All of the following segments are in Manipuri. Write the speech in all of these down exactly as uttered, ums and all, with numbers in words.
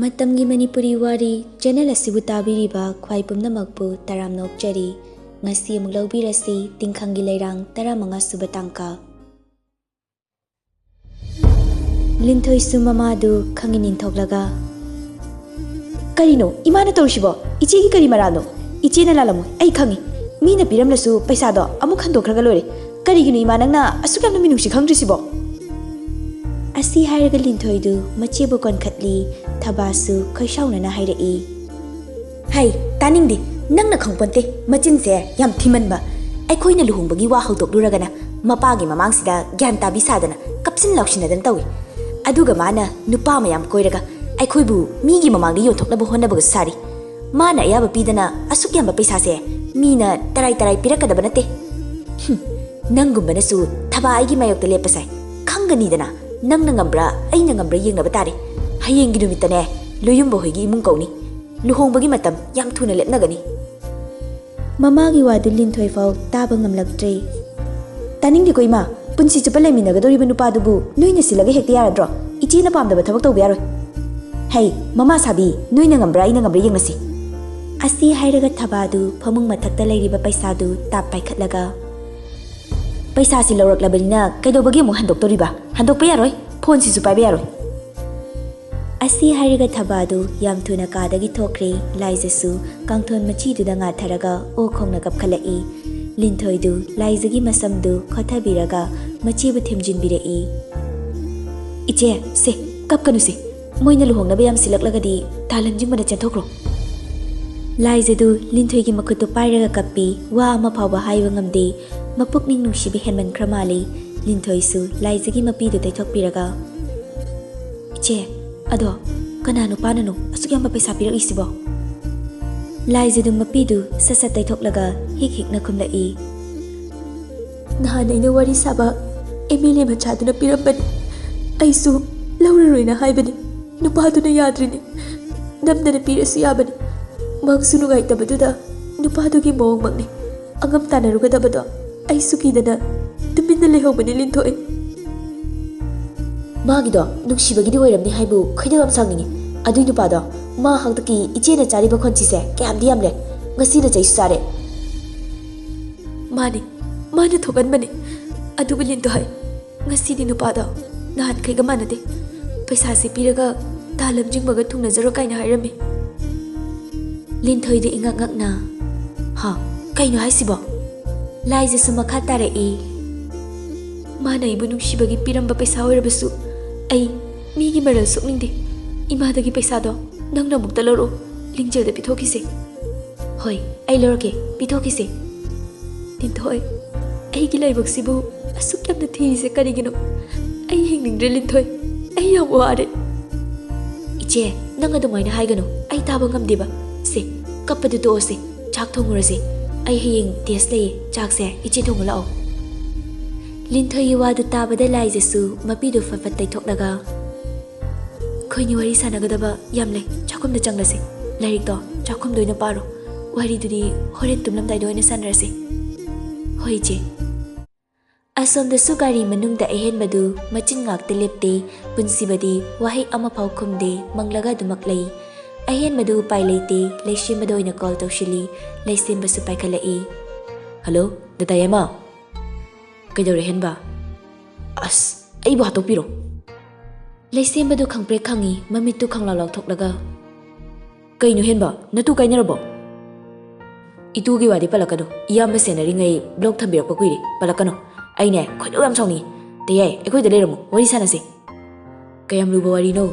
ꯃꯇꯝꯒꯤ ꯃꯅꯤꯄꯨꯔꯤ ꯋꯥꯔꯤ ꯆꯦꯅꯦꯜ ꯑꯁꯤꯕꯨ ꯇꯥꯕꯤꯔꯤꯕ ꯈ꯭ꯋꯥꯏ ꯄꯨꯝꯅꯃꯛꯄꯨ ꯇꯔꯥꯝꯅ ꯑꯣꯛꯆꯔꯤ꯫ ꯉꯁꯤ ꯑꯃꯨꯛ ꯂꯧꯕꯤꯔꯁꯤ ꯇꯤꯡꯈꯪꯒꯤ ꯂꯩꯔꯥꯡ ꯇꯔꯥꯃꯉꯥ ꯁꯨꯕ ꯇꯥꯡꯀꯛ꯫ ꯂꯤꯟꯊꯣꯏꯁꯨ ꯃꯃꯥꯗꯨ ꯈꯪꯏ ꯅꯤꯡꯊꯣꯛꯂꯒ, "ꯀꯔꯤꯅꯣ ꯏꯃꯥꯅ ꯇꯧꯔꯤꯁꯤꯕꯣ? ꯏꯆꯦꯒꯤ ꯀꯔꯤ ꯃꯔꯥꯜꯅꯣ? ꯏꯆꯦꯅ ꯂꯥꯜꯂꯝꯃꯣꯏ, ꯑꯩ ꯈꯪꯏ꯫ ꯃꯤꯅ ꯄꯤꯔꯝꯂꯁꯨ ꯄꯩꯁꯥꯗꯣ ꯑꯃꯨꯛ ꯍꯟꯗꯣꯛꯈ꯭ꯔꯒ ꯂꯣꯏꯔꯦ꯫ ꯀꯔꯤꯒꯤꯅꯣ ꯏꯃꯥ ꯅꯪꯅ ꯑꯁꯨꯛ ꯌꯥꯝꯅ ꯃꯤꯅꯨꯡꯁꯤ ꯈꯪꯗ꯭ꯔꯤꯁꯤꯕꯣ?" ꯑꯁꯤ ꯍꯥꯏꯔꯒ ꯂꯤꯟꯊꯣꯏꯗꯨ ꯃꯆꯦꯕꯨ ꯀꯣꯟꯈꯠꯂꯤ꯫ ꯊꯕꯥꯁꯨ ꯈꯣꯏꯁꯥꯎꯅꯅ ꯍꯥꯏꯔꯛꯏ, "ꯍꯩ, ꯇꯥꯅꯤꯡꯗꯦ꯫ ꯅꯪꯅ ꯈꯪꯄꯣꯟꯇꯦ꯫ ꯃꯆꯤꯟꯁꯦ ꯌꯥꯝ ꯊꯤꯃꯟꯕ꯫ ꯑꯩꯈꯣꯏꯅ ꯂꯨꯍꯣꯡꯕꯒꯤ ꯋꯥ ꯍꯧꯗꯣꯛꯂꯨꯔꯒꯅ ꯃꯄꯥꯒꯤ ꯃꯃꯥꯡꯁꯤꯗ ꯒ꯭ꯌꯥꯟ ꯇꯥꯕꯤ ꯁꯥꯗꯅ ꯀꯞꯁꯤꯟ ꯂꯥꯎꯁꯤꯟꯅꯗꯅ ꯇꯧꯏ꯫ ꯑꯗꯨꯒ ꯃꯥꯅ ꯅꯨꯄꯥ ꯃꯌꯥꯝ ꯀꯣꯏꯔꯒ ꯑꯩꯈꯣꯏꯕꯨ ꯃꯤꯒꯤ ꯃꯃꯥꯡꯗ ꯌꯣꯟꯊꯣꯛꯅꯕ ꯍꯣꯠꯅꯕꯒꯁꯨ ꯁꯥꯔꯤ꯫ ꯃꯥꯅ ꯑꯌꯥꯕ ꯄꯤꯗꯅ ꯑꯁꯨꯛ ꯌꯥꯝꯕ ꯄꯩꯁꯥꯁꯦ ꯃꯤꯅ ꯇꯔꯥꯏ ꯇꯔꯥꯏ ꯄꯤꯔꯛꯀꯗꯕ ꯅꯠꯇꯦ꯫ ꯍꯨꯝ, ꯅꯪꯒꯨꯝꯕꯅꯁꯨ ꯊꯕꯥ ꯑꯩꯒꯤ ꯃꯥꯌꯣꯛꯇ ꯂꯦꯞꯄꯁꯦ ꯈꯪꯒꯅꯤꯗꯅ꯫ ꯅꯪꯅ ꯉꯝꯕ꯭ꯔꯥ ꯑꯩꯅ ꯉꯝꯕ꯭ꯔꯥ ꯌꯦꯡꯅꯕ ꯇꯥꯔꯦ꯫ ꯍꯌꯦꯡꯒꯤ ꯅꯨꯃꯤꯠꯇꯅꯦ ꯂꯣꯌꯨꯝꯕ ꯍꯣꯏꯒꯤ ꯏꯃꯨꯡ ꯀꯧꯅꯤ꯫ ꯂꯨꯍꯣꯡꯕꯒꯤ ꯃꯇꯝ ꯌꯥꯝ ꯊꯨꯅ ꯂꯦꯞꯅꯒꯅꯤ꯫" ꯃꯃꯥꯒꯤ ꯋꯥꯗꯨ ꯂꯤꯟꯊꯣꯏ ꯐꯥꯎ ꯇꯥꯕ ꯉꯝꯂꯛꯇ꯭ꯔꯦ꯫ "ꯇꯥꯅꯤꯡꯗꯦꯀꯣ ꯏꯃꯥ, ꯄꯨꯟꯁꯤ ꯆꯨꯞꯄ ꯂꯩꯃꯤꯟꯅꯒꯗꯧꯔꯤꯕ ꯅꯨꯄꯥꯗꯨꯕꯨ ꯅꯣꯏꯅ ꯁꯤꯜꯂꯒ ꯍꯦꯛꯇ ꯌꯥꯔꯗ꯭ꯔꯣ? ꯏꯆꯦꯅ ꯄꯥꯝꯗꯕ ꯊꯕꯛ ꯇꯧꯕ ꯌꯥꯔꯣꯏ꯫ ꯍꯩ, ꯃꯃꯥ ꯁꯥꯕꯤ, ꯅꯣꯏꯅ ꯉꯝꯕ꯭ꯔꯥ ꯑꯩꯅ ꯉꯝꯕ꯭ꯔꯥ ꯌꯦꯡꯂꯁꯤ꯫" ꯑꯁꯤ ꯍꯥꯏꯔꯒ ꯊꯕꯥꯗꯨ ꯐꯃꯨꯡ ꯃꯊꯛꯇ ꯂꯩꯔꯤꯕ ꯄꯩꯁꯥꯗꯨ ꯇꯥꯞ ꯄꯥꯏꯈꯠꯂꯒ, "ꯄꯩꯁꯥꯁꯤ ꯂꯧꯔꯛꯂꯕꯅꯤꯅ ꯀꯩꯗꯧꯕꯒꯤ ꯑꯃꯨꯛ ꯍꯟꯗꯣꯛꯇꯣꯔꯤꯕ? ꯍꯟꯗꯣꯛꯄ ꯌꯥꯔꯣꯏ, ꯐꯣꯟꯁꯤꯁꯨ ꯄꯥꯏꯕ ꯌꯥꯔꯣꯏ꯫" ꯑꯁꯤ ꯍꯥꯏꯔꯒ ꯊꯕꯥꯗꯨ ꯌꯥꯝ ꯊꯨꯅ ꯀꯥꯗꯒꯤ ꯊꯣꯛꯈ꯭ꯔꯦ꯫ ꯂꯥꯏꯖꯁꯨ ꯀꯥꯡꯊꯣꯟ ꯃꯆꯤꯗꯨꯗ ꯉꯥꯊꯔꯒ ꯑꯣ ꯈꯣꯡꯅ ꯀꯞꯈꯠꯂꯛꯏ꯫ ꯂꯤꯟꯊꯣꯏꯗꯨ ꯂꯥꯏꯖꯒꯤ ꯃꯁꯝꯗꯨ ꯈꯣꯠꯊꯕꯤꯔꯒ ꯃꯆꯦꯕꯨ ꯊꯦꯝꯖꯤꯟꯕꯤꯔꯛꯏ꯫ "ꯏꯆꯦ, ꯁꯦ, ꯀꯞꯀꯅꯨꯁꯦ꯫ ꯃꯣꯏꯅ ꯂꯨꯍꯣꯡꯅꯕ ꯌꯥꯝ ꯁꯤꯜꯂꯛꯂꯒꯗꯤ ꯇꯥ ꯂꯝꯖꯤꯡꯕꯅ ꯆꯦꯟꯊꯣꯛꯈ꯭ꯔꯣ꯫" ꯂꯥꯏꯖꯗꯨ ꯂꯤꯟꯊꯣꯏꯒꯤ ꯃꯈꯨꯠꯇꯨ ꯄꯥꯏꯔꯒ ꯀꯞꯄꯤ꯫ ꯋꯥ ꯑꯃ ꯐꯥꯎꯕ ꯍꯥꯏꯕ ꯉꯝꯗꯦ꯫ ꯃꯄꯨꯛꯅꯤꯡ ꯅꯨꯡꯁꯤꯕ ꯍꯦꯟꯃꯟꯈ꯭ꯔ ꯃꯥꯜꯂꯤ꯫ ꯂꯤꯟꯊꯣꯏꯁꯨ ꯂꯥꯏꯖꯒꯤ ꯃꯄꯤꯗꯨ ꯇꯩꯊꯣꯛꯄꯤꯔꯒ, "ꯏꯆꯦ, ꯑꯗꯣ ꯀꯅꯥ ꯅꯨꯄꯥꯅꯅꯣ ꯑꯁꯨꯛ ꯌꯥꯝꯕ ꯄꯩꯁꯥ ꯄꯤꯔꯛꯏꯁꯤꯕꯣ?" ꯂꯥꯏꯖꯗꯨ ꯃꯄꯤꯗꯨ ꯁꯠ ꯁꯠ ꯇꯩꯊꯣꯛꯂꯒ ꯍꯤꯛ ꯍꯤꯛꯅ ꯈꯨꯝꯂꯛꯏ꯫ "ꯅꯍꯥꯟ ꯑꯩꯅ ꯋꯥꯔꯤ ꯁꯥꯕ ꯑꯦꯝ ꯑꯦꯜ ꯑꯦ ꯃꯆꯥꯗꯨꯅ ꯄꯤꯔꯝꯕꯅꯤ꯫ ꯑꯩꯁꯨ ꯂꯧꯔꯔꯣꯏꯅ ꯍꯥꯏꯕꯅꯤ꯫ ꯅꯨꯄꯥꯗꯨꯅ ꯌꯥꯗ꯭ꯔꯤꯅꯤ꯫ ꯅꯝꯗꯅ ꯄꯤꯔꯁꯨ ꯌꯥꯕꯅꯤ꯫ ꯃꯪꯁꯨ ꯅꯨꯡꯉꯥꯏꯇꯕꯗꯨꯗ ꯅꯨꯄꯥꯗꯨꯒꯤ ꯃꯑꯣꯡꯃꯛꯅꯤ꯫ ꯑꯉꯝ ꯇꯥꯟꯅꯔꯨꯒꯗꯕꯗꯣ ꯑꯩꯁꯨ ꯀꯤꯗꯅ ꯇꯨꯃꯤꯟꯅ ꯂꯩꯍꯧꯕꯅꯤ ꯂꯤꯟꯊꯣꯏ꯫" "ꯃꯥꯒꯤꯗꯣ ꯅꯨꯡꯁꯤꯕꯒꯤꯗꯤ ꯑꯣꯏꯔꯝꯅꯤ ꯍꯥꯏꯕꯨ ꯈꯣꯏꯗꯧ ꯌꯥꯝ ꯁꯥꯎꯅꯤꯡꯉꯤ꯫ ꯑꯗꯨꯏ ꯅꯨꯄꯥꯗꯣ, ꯃꯥ ꯍꯥꯛꯇꯛꯀꯤ ꯏꯆꯦꯅ ꯆꯥꯔꯤꯕ ꯈꯣꯟꯊꯤꯁꯦ ꯀꯌꯥꯝꯗꯤ ꯌꯥꯝꯂꯦ꯫ ꯉꯁꯤꯅ ꯆꯩꯁꯨ ꯆꯥꯔꯦ꯫ ꯃꯥꯅꯤ, ꯃꯥꯅ ꯊꯣꯛꯍꯟꯕꯅꯤ꯫ ꯑꯗꯨꯕꯨ ꯂꯤꯟꯊꯣꯏ, ꯉꯁꯤꯗꯤ ꯅꯨꯄꯥꯗꯣ ꯅꯍꯥꯟꯈꯩꯒ ꯃꯥꯟꯅꯗꯦ꯫ ꯄꯩꯁꯥꯁꯤ ꯄꯤꯔꯒ ꯇꯥ ꯂꯝꯖꯤꯡꯕꯒ ꯊꯨꯡꯅꯖꯔꯣ ꯀꯥꯏꯅ ꯍꯥꯏꯔꯝꯃꯤ꯫ ꯂꯤꯟꯊꯣꯏꯗꯤ ꯏꯉꯛ ꯉꯛꯅ, "ꯍꯥ? ꯀꯩꯅꯣ ꯍꯥꯏꯁꯤꯕꯣ?" ꯂꯥꯏꯖꯁꯨ ꯃꯈꯥ ꯇꯥꯔꯛꯏ, "ꯃꯥꯅ ꯑꯩꯕꯨ ꯅꯨꯡꯁꯤꯕꯒꯤ ꯄꯤꯔꯝꯕ ꯄꯩꯁꯥ ꯑꯣꯏꯔꯕꯁꯨ ꯑꯩ ꯃꯤꯒꯤ ꯃꯔꯜ ꯁꯣꯛꯅꯤꯡꯗꯦ꯫ ꯏꯃꯥꯗꯒꯤ ꯄꯩꯁꯥꯗꯣ ꯅꯪꯅ ꯑꯃꯨꯛꯇ ꯂꯧꯔꯛꯑꯣ, ꯂꯤꯡꯖꯦꯜꯗ ꯄꯤꯊꯣꯛꯈꯤꯁꯦ꯫" "ꯍꯣꯏ, ꯑꯩ ꯂꯧꯔꯛꯀꯦ, ꯄꯤꯊꯣꯛꯈꯤꯁꯦ꯫" "ꯂꯤꯟꯊꯣꯏ, ꯑꯩꯒꯤ ꯂꯥꯏꯕꯛꯁꯤꯕꯨ ꯑꯁꯨꯛ ꯌꯥꯝꯅ ꯊꯤꯔꯤꯁꯦ ꯀꯔꯤꯒꯤꯅꯣ? ꯑꯩ ꯍꯤꯡꯅꯤꯡꯗ꯭ꯔꯦ ꯂꯤꯟꯊꯣꯏ, ꯑꯩ ꯌꯥꯝ ꯋꯥꯔꯦ꯫" "ꯏꯆꯦ, ꯅꯪ ꯑꯗꯨꯃꯥꯏꯅ ꯍꯥꯏꯒꯅꯨ, ꯑꯩ ꯇꯥꯕ ꯉꯝꯗꯦꯕ꯫ ꯁꯦ, ꯀꯞꯄꯗꯨ ꯇꯣꯛꯑꯁꯦ, ꯆꯥꯛ ꯊꯣꯡꯉꯨꯔꯁꯦ꯫ ꯑꯩ ꯍꯌꯦꯡ ꯇꯦꯁ ꯂꯩꯌꯦ, ꯆꯥꯛꯁꯦ ꯏꯆꯦ ꯊꯣꯡꯉꯨ ꯂꯥꯛꯑꯣ꯫" ꯂꯤꯟꯊꯣꯏꯒꯤ ꯋꯥꯗꯨ ꯇꯥꯕꯗ ꯂꯥꯏꯖꯁꯨ ꯃꯄꯤꯗꯨ ꯐꯠ ꯐꯠ ꯇꯩꯊꯣꯛꯂꯒ, "ꯑꯩꯈꯣꯏꯅꯤ ꯋꯥꯔꯤ ꯁꯥꯟꯅꯒꯗꯕ ꯌꯥꯝ ꯂꯩ, ꯆꯥꯛꯈꯨꯝꯗ ꯆꯪꯂꯁꯤ꯫ ꯂꯥꯏꯔꯤꯛꯇꯣ ꯆꯥꯛꯈꯨꯝꯗ ꯑꯣꯏꯅ ꯄꯥꯔꯣ, ꯋꯥꯔꯤꯗꯨꯗꯤ ꯍꯣꯔꯦꯟ ꯇꯨꯝꯂꯝꯗꯥꯏꯗ ꯑꯣꯏꯅ ꯁꯥꯟꯅꯔꯁꯤ꯫" "ꯍꯣꯏ, ꯏꯆꯦ꯫" ꯑꯁꯣꯝꯗꯁꯨ ꯒꯥꯔꯤ ꯃꯅꯨꯡꯗ ꯑꯍꯦꯟꯕꯗꯨ ꯃꯆꯤꯟ ꯉꯥꯛꯇ ꯂꯦꯞꯇꯦ, ꯄꯨꯟꯁꯤꯕꯗꯤ ꯋꯥꯍꯩ ꯑꯃꯐꯥꯎ ꯈꯨꯝꯗꯦ, ꯃꯪꯂꯒ ꯑꯗꯨꯃꯛ ꯂꯩ꯫ ꯑꯍꯦꯟꯕꯗꯨ ꯎꯄꯥꯏ ꯂꯩꯇꯦ, ꯂꯩꯁꯦꯝꯕꯗ ꯑꯣꯏꯅ ꯀꯣꯜ ꯇꯧꯁꯤꯜꯂꯤ꯫ ꯂꯩꯁꯦꯝꯕꯁꯨ ꯄꯥꯏꯈꯠꯂꯛꯏ꯫ "ꯍꯜꯂꯣ, ꯗꯗꯥ ꯌꯥꯏꯃ?" "ꯀꯩꯗꯧꯔꯦ ꯍꯦꯟꯕ?" "ꯑꯁ, ꯑꯩꯕꯨ ꯍꯥꯠꯇꯣꯛꯄꯤꯔꯣ꯫" ꯂꯩꯁꯦꯝꯕꯗꯨ ꯈꯪꯄ꯭ꯔꯦꯛ ꯈꯪꯉꯤ, ꯃꯃꯤꯠꯇꯨ ꯈꯪꯂꯥꯎ ꯂꯥꯎꯊꯣꯛꯂꯒ, "ꯀꯩꯅꯣ ꯍꯦꯟꯕ, ꯅꯇꯨ ꯀꯥꯏꯅꯔꯕꯣ?" "ꯏꯇꯨꯒꯤ ꯋꯥꯗꯤ ꯄꯜꯂꯛꯀꯅꯨ, ꯏꯌꯥꯝꯕ ꯁꯦꯟꯅꯔꯤꯉꯩ ꯕ꯭ꯂꯣꯛ ꯊꯝꯕꯤꯔꯛꯄ ꯀꯨꯏꯔꯦ, ꯄꯜꯂꯛꯀꯅꯨ꯫ ꯑꯩꯅꯦ ꯈꯣꯏꯗꯧ ꯌꯥꯝ ꯁꯥꯎꯅꯤꯡꯉꯤ꯫ ꯇꯌꯥꯏ, ꯑꯩꯈꯣꯏꯗ ꯂꯩꯔꯝꯃꯨ, ꯋꯥꯔꯤ ꯁꯥꯟꯅꯁꯤ꯫" "ꯀꯌꯥꯝ ꯂꯨꯕ ꯋꯥꯔꯤꯅꯣ?"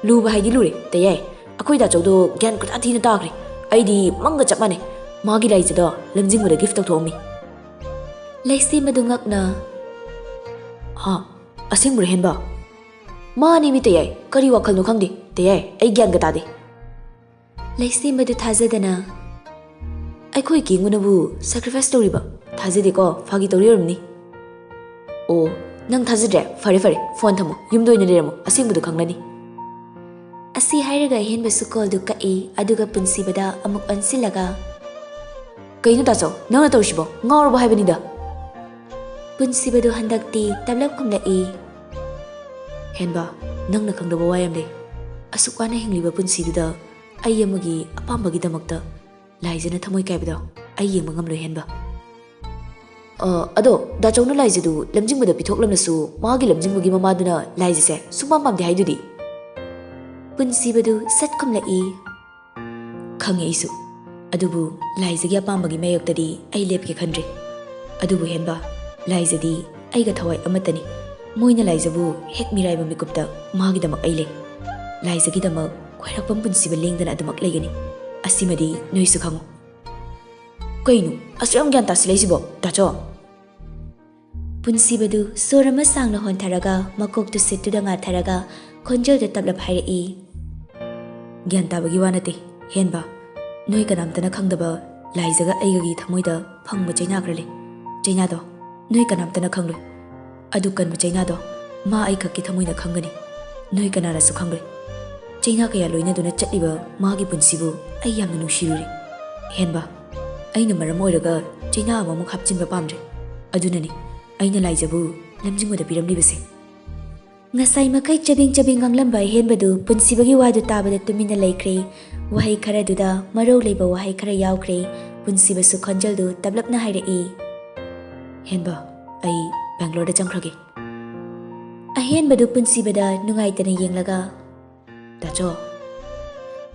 "ꯂꯨꯕ ꯍꯥꯏꯗꯤ ꯂꯨꯔꯦ, ꯇꯌꯥꯏ꯫ ꯑꯩꯈꯣꯏ ꯗꯥꯆꯧꯗꯣ ꯒ꯭ꯌꯥꯟ ꯈꯨꯇꯥ ꯊꯤꯅ ꯇꯥꯈ꯭ꯔꯦ꯫ ꯑꯩꯗꯤ ꯃꯪꯒ ꯆꯞ ꯃꯥꯟꯅꯩ꯫ ꯃꯥꯒꯤ ꯂꯥꯏꯖꯗꯣ ꯂꯝꯖꯤꯡꯕꯗ ꯒꯤꯐ ꯇꯧꯊꯣꯛꯑꯝꯃꯤ꯫" ꯂꯩꯁꯦꯝꯕꯗꯨ ꯉꯛꯅ, "ꯍꯥ? ꯑꯁꯦꯡꯕꯔꯣ ꯍꯦꯟꯕ?" "ꯃꯥꯅꯦ ꯃꯤ ꯇꯌꯥꯏ, ꯀꯔꯤ ꯋꯥꯈꯜꯅꯣ ꯈꯪꯗꯦ꯫ ꯇꯌꯥꯏ, ꯑꯩ ꯒ꯭ꯌꯥꯟꯒ ꯇꯥꯗꯦ꯫" ꯂꯩꯁꯦꯝꯕꯗꯨ ꯊꯥꯖꯗꯅ, "ꯑꯩꯈꯣꯏ ꯀꯦꯡꯉꯨꯅꯕꯨ ꯁꯦꯀ꯭ꯔꯤꯐꯥꯏꯁ ꯇꯧꯔꯤꯕ? ꯊꯥꯖꯗꯦꯀꯣ, ꯐꯥꯒꯤ ꯇꯧꯔꯤ ꯑꯣꯏꯔꯝꯅꯤ꯫" "ꯑꯣ, ꯅꯪ ꯊꯥꯖꯗ꯭ꯔꯦ? ꯐꯔꯦ ꯐꯔꯦ, ꯐꯣꯟ ꯊꯝꯃꯣ, ꯌꯨꯝꯗ ꯑꯣꯏꯅ ꯂꯩꯔꯝꯃꯣ, ꯑꯁꯦꯡꯕꯗꯨ ꯈꯪꯂꯅꯤ꯫" ꯑꯁꯤ ꯍꯥꯏꯔꯒ ꯑꯍꯦꯟꯕꯁꯨ ꯀꯣꯜꯗꯨ ꯀꯛꯏ, ꯑꯗꯨꯒ ꯄꯨꯟꯁꯤꯕꯗ ꯑꯃꯨꯛ ꯑꯣꯟꯁꯤꯜꯂꯒ, "ꯀꯩꯅꯣ ꯇꯥꯆꯧ, ꯅꯪꯅ ꯇꯧꯔꯤꯁꯤꯕꯣ? ꯉꯥꯎꯔꯕꯣ ꯍꯥꯏꯕꯅꯤꯗ?" ꯄꯨꯟꯁꯤꯕꯗꯨ ꯍꯟꯗꯛꯇꯤ ꯇꯞꯂꯞ ꯈꯨꯝꯂꯛꯏ꯫ "ꯍꯦꯟꯕ, ꯅꯪꯅ ꯈꯪꯗꯕ ꯋꯥ ꯌꯥꯝ ꯂꯩ꯫ ꯑꯁꯨꯛ ꯋꯥꯅ ꯍꯤꯡꯂꯤꯕ ꯄꯨꯟꯁꯤꯗꯨꯗ ꯑꯩ ꯑꯃꯒꯤ ꯑꯄꯥꯝꯕꯒꯤꯗꯃꯛꯇ ꯂꯥꯏꯖꯅ ꯊꯃꯣꯏ ꯀꯥꯏꯕꯗꯣ ꯑꯩ ꯌꯦꯡꯕ ꯉꯝꯂꯣꯏ ꯍꯦꯟꯕ꯫ ꯑ, ꯑꯗꯣ ꯗꯥꯆꯧꯅ ꯂꯥꯏꯖꯗꯨ ꯂꯝꯖꯤꯡꯕꯗ ꯄꯤꯊꯣꯛꯂꯝꯂꯁꯨ ꯃꯥꯒꯤ ꯂꯝꯖꯤꯡꯕꯒꯤ ꯃꯃꯥꯗꯨꯅ ꯂꯥꯏꯖꯁꯦ ꯁꯨꯡꯄꯥꯝ ꯄꯥꯝꯗꯦ ꯍꯥꯏꯗꯨꯗꯤ꯫ ꯄꯨꯟꯁꯤꯕꯗꯨ ꯁꯠ ꯈꯨꯝꯂꯛꯏ꯫ ꯈꯪꯉꯦ ꯑꯩꯁꯨ꯫ ꯑꯗꯨꯕꯨ ꯂꯥꯏꯖꯒꯤ ꯑꯄꯥꯝꯕꯒꯤ ꯃꯥꯌꯣꯛꯇꯗꯤ ꯑꯩ ꯂꯦꯞꯀꯦ ꯈꯟꯗ꯭ꯔꯦ꯫ ꯑꯗꯨꯕꯨ ꯍꯦꯟꯕ, ꯂꯥꯏꯖꯗꯤ ꯑꯩꯒ ꯊꯋꯥꯏ ꯑꯃꯠꯇꯅꯤ꯫ ꯃꯣꯏꯅ ꯂꯥꯏꯖꯕꯨ ꯍꯦꯛ ꯃꯤꯔꯥꯏꯕ ꯃꯤꯀꯨꯞꯇ ꯃꯥꯒꯤꯗꯃꯛ ꯑꯩ ꯂꯩ꯫ ꯂꯥꯏꯖꯒꯤꯗꯃꯛ ꯈ꯭ꯋꯥꯏꯔꯥꯛꯄꯝ ꯄꯨꯟꯁꯤꯕ ꯂꯦꯡꯗꯅ ꯑꯗꯨꯃꯛ ꯂꯩꯒꯅꯤ꯫ ꯑꯁꯤꯃꯗꯤ ꯅꯣꯏꯁꯨ ꯈꯪꯉꯨ꯫ ꯀꯩꯅꯣ ꯑꯁꯨꯛ ꯌꯥꯝ ꯒ꯭ꯌꯥꯟ ꯇꯥꯁꯤꯜꯂꯛꯏꯁꯤꯕꯣ, ꯗꯥꯆꯧ? ꯄꯨꯟꯁꯤꯕꯗꯨ ꯁꯣꯔ ꯑꯃ ꯁꯥꯡꯅ ꯍꯣꯟꯊꯔꯒ ꯃꯀꯣꯛꯇꯨ ꯁꯤꯠꯇꯨꯗ ꯉꯥꯊꯔꯒ ꯈꯣꯟꯖꯦꯜꯗꯨ ꯇꯞꯂꯞ ꯍꯥꯏꯔꯛꯏ꯫ ꯒ꯭ꯌꯥꯟ ꯇꯥꯕꯒꯤ ꯋꯥ ꯅꯠꯇꯦ, ꯍꯦꯟꯕ꯫ ꯅꯣꯏ ꯀꯅꯥꯝꯇꯅ ꯈꯪꯗꯕ ꯂꯥꯏꯖꯒ ꯑꯩꯒꯒꯤ ꯊꯃꯣꯏꯗ ꯐꯪꯕ ꯆꯩꯅꯥ ꯈꯔ ꯂꯩ꯫ ꯆꯩꯅꯥꯗꯣ ꯅꯣꯏ ꯀꯅꯥꯝꯇꯅ ꯈꯪꯂꯣꯏ꯫ ꯑꯗꯨ ꯀꯟꯕ ꯆꯩꯅꯥꯗꯣ ꯃꯥ ꯑꯩꯈꯛꯀꯤ ꯊꯃꯣꯏꯅ ꯈꯪꯒꯅꯤ꯫ ꯅꯣꯏ ꯀꯅꯥꯅꯁꯨ ꯈꯪꯂꯣꯏ꯫ ꯆꯩꯅꯥ ꯀꯌꯥ ꯂꯣꯏꯅꯗꯨꯅ ꯆꯠꯂꯤꯕ ꯃꯥꯒꯤ ꯄꯨꯟꯁꯤꯕꯨ ꯑꯩ ꯌꯥꯝꯅ ꯅꯨꯡꯁꯤꯔꯨꯔꯦ꯫ ꯍꯦꯟꯕ, ꯑꯩꯅ ꯃꯔꯝ ꯑꯣꯏꯔꯒ ꯆꯩꯅꯥ ꯑꯃꯃꯨꯛ ꯍꯥꯞꯆꯤꯟꯕ ꯄꯥꯝꯗ꯭ꯔꯦ꯫ ꯑꯗꯨꯅꯅꯤ ꯑꯩꯅ ꯂꯥꯏꯖꯕꯨ ꯂꯝꯖꯤꯡꯕꯗ ꯄꯤꯔꯝꯂꯤꯕꯁꯦ꯫ ꯉꯁꯥꯏ ꯃꯈꯩ ꯆꯕꯦꯡ ꯆꯕꯦꯡ ꯉꯥꯡꯂꯝꯕ ꯑꯍꯦꯟꯕꯗꯨ ꯄꯨꯟꯁꯤꯕꯒꯤ ꯋꯥꯗꯨ ꯇꯥꯕꯗ ꯇꯨꯃꯤꯟꯅ ꯂꯩꯈ꯭ꯔꯦ꯫ ꯋꯥꯍꯩ ꯈꯔꯗꯨꯗ ꯃꯔꯧ ꯂꯩꯕ ꯋꯥꯍꯩ ꯈꯔ ꯌꯥꯎꯈ꯭ꯔꯦ꯫ ꯄꯨꯟꯁꯤꯕꯁꯨ ꯈꯣꯟꯖꯦꯜꯗꯨ ꯇꯞꯂꯞꯅ ꯍꯥꯏꯔꯛꯏ, "ꯍꯦꯟꯕ, ꯑꯩ ꯕꯦꯡꯒ꯭ꯂꯣꯔꯗ ꯆꯪꯈ꯭ꯔꯒꯦ꯫" ꯑꯍꯦꯟꯕꯗꯨ ꯄꯨꯟꯁꯤꯕꯗ ꯅꯨꯡꯉꯥꯏꯇꯅ ꯌꯦꯡꯂꯒ, "ꯗꯥꯆꯧ?"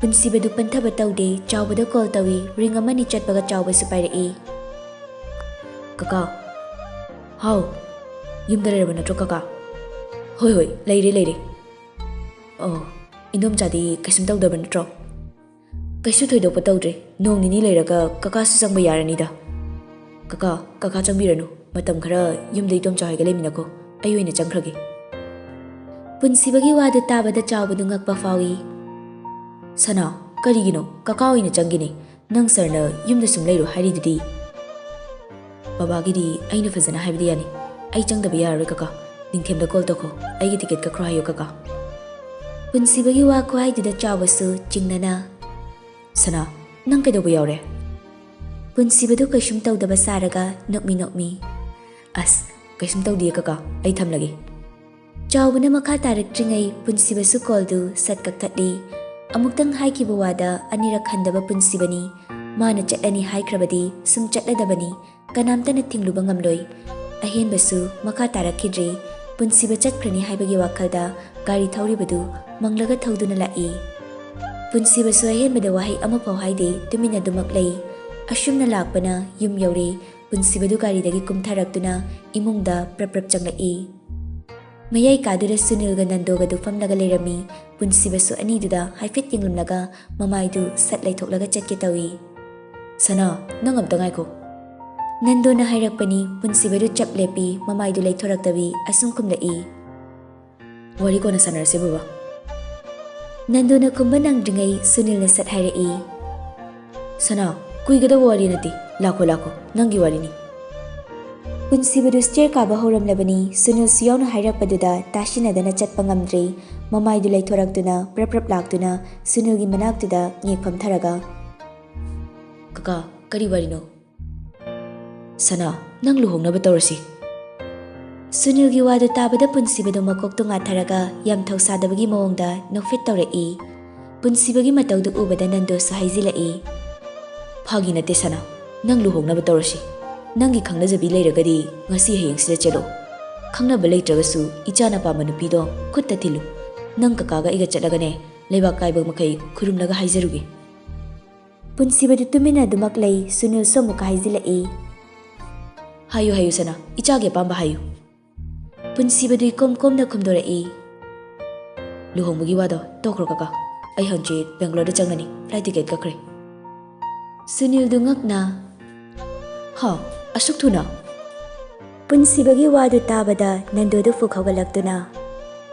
ꯄꯨꯟꯁꯤꯕꯗꯨ ꯄꯟꯊꯕ ꯇꯧꯗꯦ, ꯆꯥꯎꯕꯗ ꯀꯣꯜ ꯇꯧꯏ꯫ ꯔꯤꯡ ꯑꯃꯅꯤ ꯆꯠꯄꯒ ꯆꯥꯎꯕꯁꯨ ꯄꯥꯏꯔꯛꯏ꯫ "ꯀꯀꯥ꯫" "ꯍꯥꯎ, ꯌꯨꯝꯗ ꯂꯩꯔꯕ ꯅꯠꯇ꯭ꯔꯣ ꯀꯀꯥ?" "ꯍꯣꯏ, ꯍꯣꯏ, ꯂꯩꯔꯦ, ꯂꯩꯔꯦ꯫" "ꯑꯣ, ꯏꯟꯗꯣꯝꯆꯥꯗꯤ ꯀꯩꯁꯨꯝ ꯇꯧꯗꯕ ꯅꯠꯇ꯭ꯔꯣ?" "ꯀꯩꯁꯨ ꯊꯣꯏꯗꯣꯛꯄ ꯇꯧꯗ꯭ꯔꯦ, ꯅꯣꯡ ꯅꯤꯅꯤ ꯂꯩꯔꯒ ꯀꯀꯥꯁꯨ ꯆꯪꯕ ꯌꯥꯔꯅꯤꯗ꯫" "ꯀꯀꯥ, ꯀꯀꯥ ꯆꯪꯕꯤꯔꯅꯨ, ꯃꯇꯝ ꯈꯔ ꯌꯨꯝꯗ ꯏꯟꯗꯣꯝꯆꯥ ꯍꯣꯏꯒ ꯂꯩꯃꯤꯟꯅꯀꯣ, ꯑꯩ ꯑꯣꯏꯅ ꯆꯪꯈ꯭ꯔꯒꯦ꯫" ꯄꯨꯟꯁꯤꯕꯒꯤ ꯋꯥꯗꯨ ꯇꯥꯕꯗ ꯆꯥꯎꯕꯗꯨ ꯉꯛꯄ ꯐꯥꯎꯏ꯫ "ꯁꯅꯥ, ꯀꯔꯤꯒꯤꯅꯣ? ꯀꯀꯥ ꯑꯣꯏꯅ ꯆꯪꯒꯦꯅꯦ꯫ ꯅꯪ ꯁꯥꯔꯅ ꯌꯨꯝꯗ ꯁꯨꯝ ꯂꯩꯔꯣ ꯍꯥꯏꯔꯤꯗꯨꯗꯤ?" "ꯕꯕꯥꯒꯤꯗꯤ ꯑꯩꯅ ꯐꯖꯅ ꯍꯥꯏꯕꯗꯤ ꯌꯥꯅꯤ꯫ ꯑꯩ ꯆꯪꯗꯕ ꯌꯥꯔꯔꯣꯏ ꯀꯀꯥ꯫ ꯅꯤꯡꯊꯦꯝꯗ ꯀꯣꯜ ꯇꯧꯈꯣ꯫ ꯑꯩꯒꯤ ꯇꯤꯀꯦꯠ ꯀꯛꯈ꯭ꯔꯣ ꯍꯥꯏꯌꯣ ꯀꯀꯥ꯫" ꯄꯨꯟꯁꯤꯕꯒꯤ ꯋꯥ ꯈꯨꯍꯥꯏꯗꯨꯗ ꯆꯥꯎꯕꯁꯨ ꯆꯤꯡꯅꯅ, "ꯁꯅꯥ, ꯅꯪ ꯀꯩꯗꯧꯕ ꯌꯥꯎꯔꯦ?" ꯄꯨꯟꯁꯤꯕꯗꯨ ꯀꯩꯁꯨꯝ ꯇꯧꯗꯕ ꯁꯥꯔꯒ ꯅꯣꯛꯃꯤ ꯅꯣꯛꯃꯤ, "ꯑꯁ, ꯀꯩꯁꯨꯝ ꯇꯧꯗꯤꯌꯦ ꯀꯀꯥ, ꯑꯩ ꯊꯝꯂꯒꯦ꯫" ꯆꯥꯎꯕꯅ ꯃꯈꯥ ꯇꯥꯔꯛꯇ꯭ꯔꯤꯉꯩ ꯄꯨꯟꯁꯤꯕꯁꯨ ꯀꯣꯜꯗꯨ ꯁꯠ ꯀꯛꯊꯠꯂꯤ꯫ ꯑꯃꯨꯛꯇꯪ ꯍꯥꯏꯈꯤꯕ ꯋꯥꯗ ꯑꯅꯤꯔꯛ ꯍꯟꯗꯕ ꯄꯨꯟꯁꯤꯕꯅꯤ꯫ ꯃꯥꯅ ꯆꯠꯂꯅꯤ ꯍꯥꯏꯈ꯭ꯔꯕꯗꯤ ꯁꯨꯝ ꯆꯠꯂꯗꯕꯅꯤ, ꯀꯅꯥꯝꯇꯅ ꯊꯤꯡꯂꯨꯕ ꯉꯝꯂꯣꯏ꯫ ꯑꯍꯦꯟꯕꯁꯨ ꯃꯈꯥ ꯇꯥꯔꯛꯈꯤꯗ꯭ꯔꯤ꯫ ꯄꯨꯟꯁꯤꯕ ꯆꯠꯈ꯭ꯔꯅꯤ ꯍꯥꯏꯕꯒꯤ ꯋꯥꯈꯜꯗ ꯒꯥꯔꯤ ꯊꯧꯔꯤꯕꯗꯨ ꯃꯪꯂꯒ ꯊꯧꯗꯨꯅ ꯂꯥꯛꯏ꯫ ꯄꯨꯟꯁꯤꯕꯁꯨ ꯑꯍꯦꯟꯕꯗ ꯋꯥꯍꯩ ꯑꯃꯐꯥꯎ ꯍꯥꯏꯗꯦ, ꯇꯨꯃꯤꯟꯅ ꯑꯗꯨꯃꯛ ꯂꯩ꯫ ꯑꯁꯨꯝꯅ ꯂꯥꯛꯄꯅ ꯌꯨꯝ ꯌꯧꯔꯦ꯫ ꯄꯨꯟꯁꯤꯕꯗꯨ ꯒꯥꯔꯤꯗꯒꯤ ꯀꯨꯝꯊꯔꯛꯇꯨꯅ ꯏꯃꯨꯡꯗ ꯄ꯭ꯔꯞ ꯄ꯭ꯔꯞ ꯆꯪꯂꯛꯏ꯫ ꯃꯌꯥꯏ ꯀꯥꯗꯨꯗ ꯁꯨꯅꯤꯜꯒ ꯅꯟꯗꯣꯒꯗꯨ ꯐꯝꯂꯒ ꯂꯩꯔꯝꯃꯤ꯫ ꯄꯨꯟꯁꯤꯕꯁꯨ ꯑꯅꯤꯗꯨꯗ ꯍꯥꯏꯐꯦꯠ ꯌꯦꯡꯂꯝꯂꯒ ꯃꯃꯥꯏꯗꯨ ꯁꯠ ꯂꯩꯊꯣꯛꯂꯒ ꯆꯠꯀꯦ ꯇꯧꯏ꯫ "ꯁꯅꯥ, ꯅꯪ ꯑꯝꯇ ꯉꯥꯏꯈꯣ꯫" ꯅꯟꯗꯣꯅ ꯍꯥꯏꯔꯛꯄꯅꯤ꯫ ꯄꯨꯟꯁꯤꯕꯗꯨ ꯆꯞ ꯂꯦꯞꯄꯤ, ꯃꯃꯥꯏꯗꯨ ꯂꯩꯊꯣꯔꯛꯇꯕꯤ ꯑꯁꯨꯝ ꯈꯨꯝꯂꯛꯏ꯫ "ꯋꯥꯔꯤ ꯀꯣꯟꯅ ꯁꯥꯟꯅꯔꯁꯦ, ꯕꯕꯥ꯫" ꯅꯟꯗꯨꯅ ꯈꯨꯝꯕ ꯅꯪꯗ꯭ꯔꯤꯉꯩ ꯁꯨꯅꯤꯜꯅ ꯁꯠ ꯍꯥꯏꯔꯛꯏ꯫ "ꯁꯅꯥ, ꯀꯨꯏꯒꯗꯕ ꯋꯥꯔꯤ ꯅꯠꯇꯦ꯫ ꯂꯥꯛꯈꯣ, ꯂꯥꯛꯈꯣ, ꯅꯪꯒꯤ ꯋꯥꯔꯤꯅꯤ꯫" ꯄꯨꯟꯁꯤꯕꯗꯨ ꯁ꯭ꯇꯦꯌꯔ ꯀꯥꯕ ꯍꯧꯔꯝꯂꯕꯅꯤ꯫ ꯁꯨꯅꯤꯜꯁꯨ ꯌꯥꯎꯅ ꯍꯥꯏꯔꯛꯄꯗꯨꯗ ꯇꯥꯁꯤꯟꯅꯗꯅ ꯆꯠꯄ ꯉꯝꯗ꯭ꯔꯦ꯫ ꯃꯃꯥꯏꯗꯨ ꯂꯩꯊꯣꯔꯛꯇꯨꯅ ꯄ꯭ꯔꯞ ꯄ꯭ꯔꯞ ꯂꯥꯛꯇꯨꯅ ꯁꯨꯅꯤꯜꯒꯤ ꯃꯅꯥꯛꯇꯨꯗ ꯉꯦꯛ ꯐꯝꯊꯔꯒ, "ꯀꯀꯥ, ꯀꯔꯤ ꯋꯥꯔꯤꯅꯣ?" "ꯁꯅꯥ, ꯅꯪ ꯂꯨꯍꯣꯡꯅꯕ ꯇꯧꯔꯁꯤ꯫" ꯁꯨꯅꯤꯜꯒꯤ ꯋꯥꯗꯨ ꯇꯥꯕꯗ ꯄꯨꯟꯁꯤꯕꯗꯨ ꯃꯀꯣꯛꯇꯨ ꯉꯥꯊꯔꯒ ꯌꯥꯝ ꯊꯧꯁꯥꯗꯕꯒꯤ ꯃꯑꯣꯡꯗ ꯅꯣꯛꯐꯦꯠ ꯇꯧꯔꯛꯏ꯫ ꯄꯨꯟꯁꯤꯕꯒꯤ ꯃꯇꯧꯗꯨ ꯎꯕꯗ ꯅꯟꯗꯣꯁꯨ ꯍꯥꯏꯖꯤꯜꯂꯛꯏ꯫ "ꯐꯥꯒꯤ ꯅꯠꯇꯦ ꯁꯅꯥ, ꯅꯪ ꯂꯨꯍꯣꯡꯅꯕ ꯇꯧꯔꯁꯤ꯫ ꯅꯪꯒꯤ ꯈꯪꯅꯖꯕꯤ ꯂꯩꯔꯒꯗꯤ ꯉꯁꯤ ꯍꯌꯦꯡꯁꯤꯗ ꯆꯦꯜꯂꯣ꯫ ꯈꯪꯅꯕ ꯂꯩꯇ꯭ꯔꯒꯁꯨ ꯏꯆꯥꯅ ꯄꯥꯝꯕ ꯅꯨꯄꯤꯗꯣ ꯈꯨꯠꯇ ꯊꯤꯜꯂꯨ꯫ ꯅꯪ ꯀꯀꯥꯒ ꯑꯩꯒ ꯆꯠꯂꯒꯅꯦ, ꯂꯩꯕꯥꯛ ꯀꯥꯏꯕ ꯃꯈꯩ ꯈꯨꯔꯨꯝꯂꯒ ꯍꯥꯏꯖꯔꯨꯒꯦ꯫" ꯄꯨꯟꯁꯤꯕꯗꯨ ꯇꯨꯃꯤꯟꯅ ꯑꯗꯨꯃꯛ ꯂꯩ꯫ ꯁꯨꯅꯤꯜꯁꯨ ꯑꯃꯨꯛꯀ ꯍꯥꯏꯖꯤꯜꯂꯛꯏ꯫ "ꯍꯥꯏꯌꯨ, ꯍꯥꯏꯌꯨ ꯁꯅꯥ, ꯏꯆꯥꯒꯤ ꯑꯄꯥꯝꯕ ꯍꯥꯏꯌꯨ꯫" ꯄꯨꯟꯁꯤꯕꯗꯨ ꯏꯀꯣꯝ ꯀꯣꯝꯅ ꯈꯨꯝꯗꯣꯔꯛꯏ꯫ "ꯂꯨꯍꯣꯡꯕꯒꯤ ꯋꯥꯗꯣ ꯇꯣꯛꯈ꯭ꯔꯣ ꯀꯀꯥ꯫ ꯑꯩ ꯍꯪꯆꯤꯠ ꯕꯦꯡꯒ꯭ꯂꯣꯔꯗ ꯆꯪꯂꯅꯤ꯫ Flight ticket ꯀꯛꯈ꯭ꯔꯦ꯫" ꯁꯨꯅꯤꯜꯗꯨ ꯉꯛꯅ, "ꯍꯥ? ꯑꯁꯨꯛ ꯊꯨꯅ?" ꯄꯨꯟꯁꯤꯕꯒꯤ ꯋꯥꯗꯨ ꯇꯥꯕꯗ ꯅꯟꯗꯨꯗꯨ ꯐꯨꯛ ꯍꯧꯒꯠꯂꯛꯇꯨꯅ,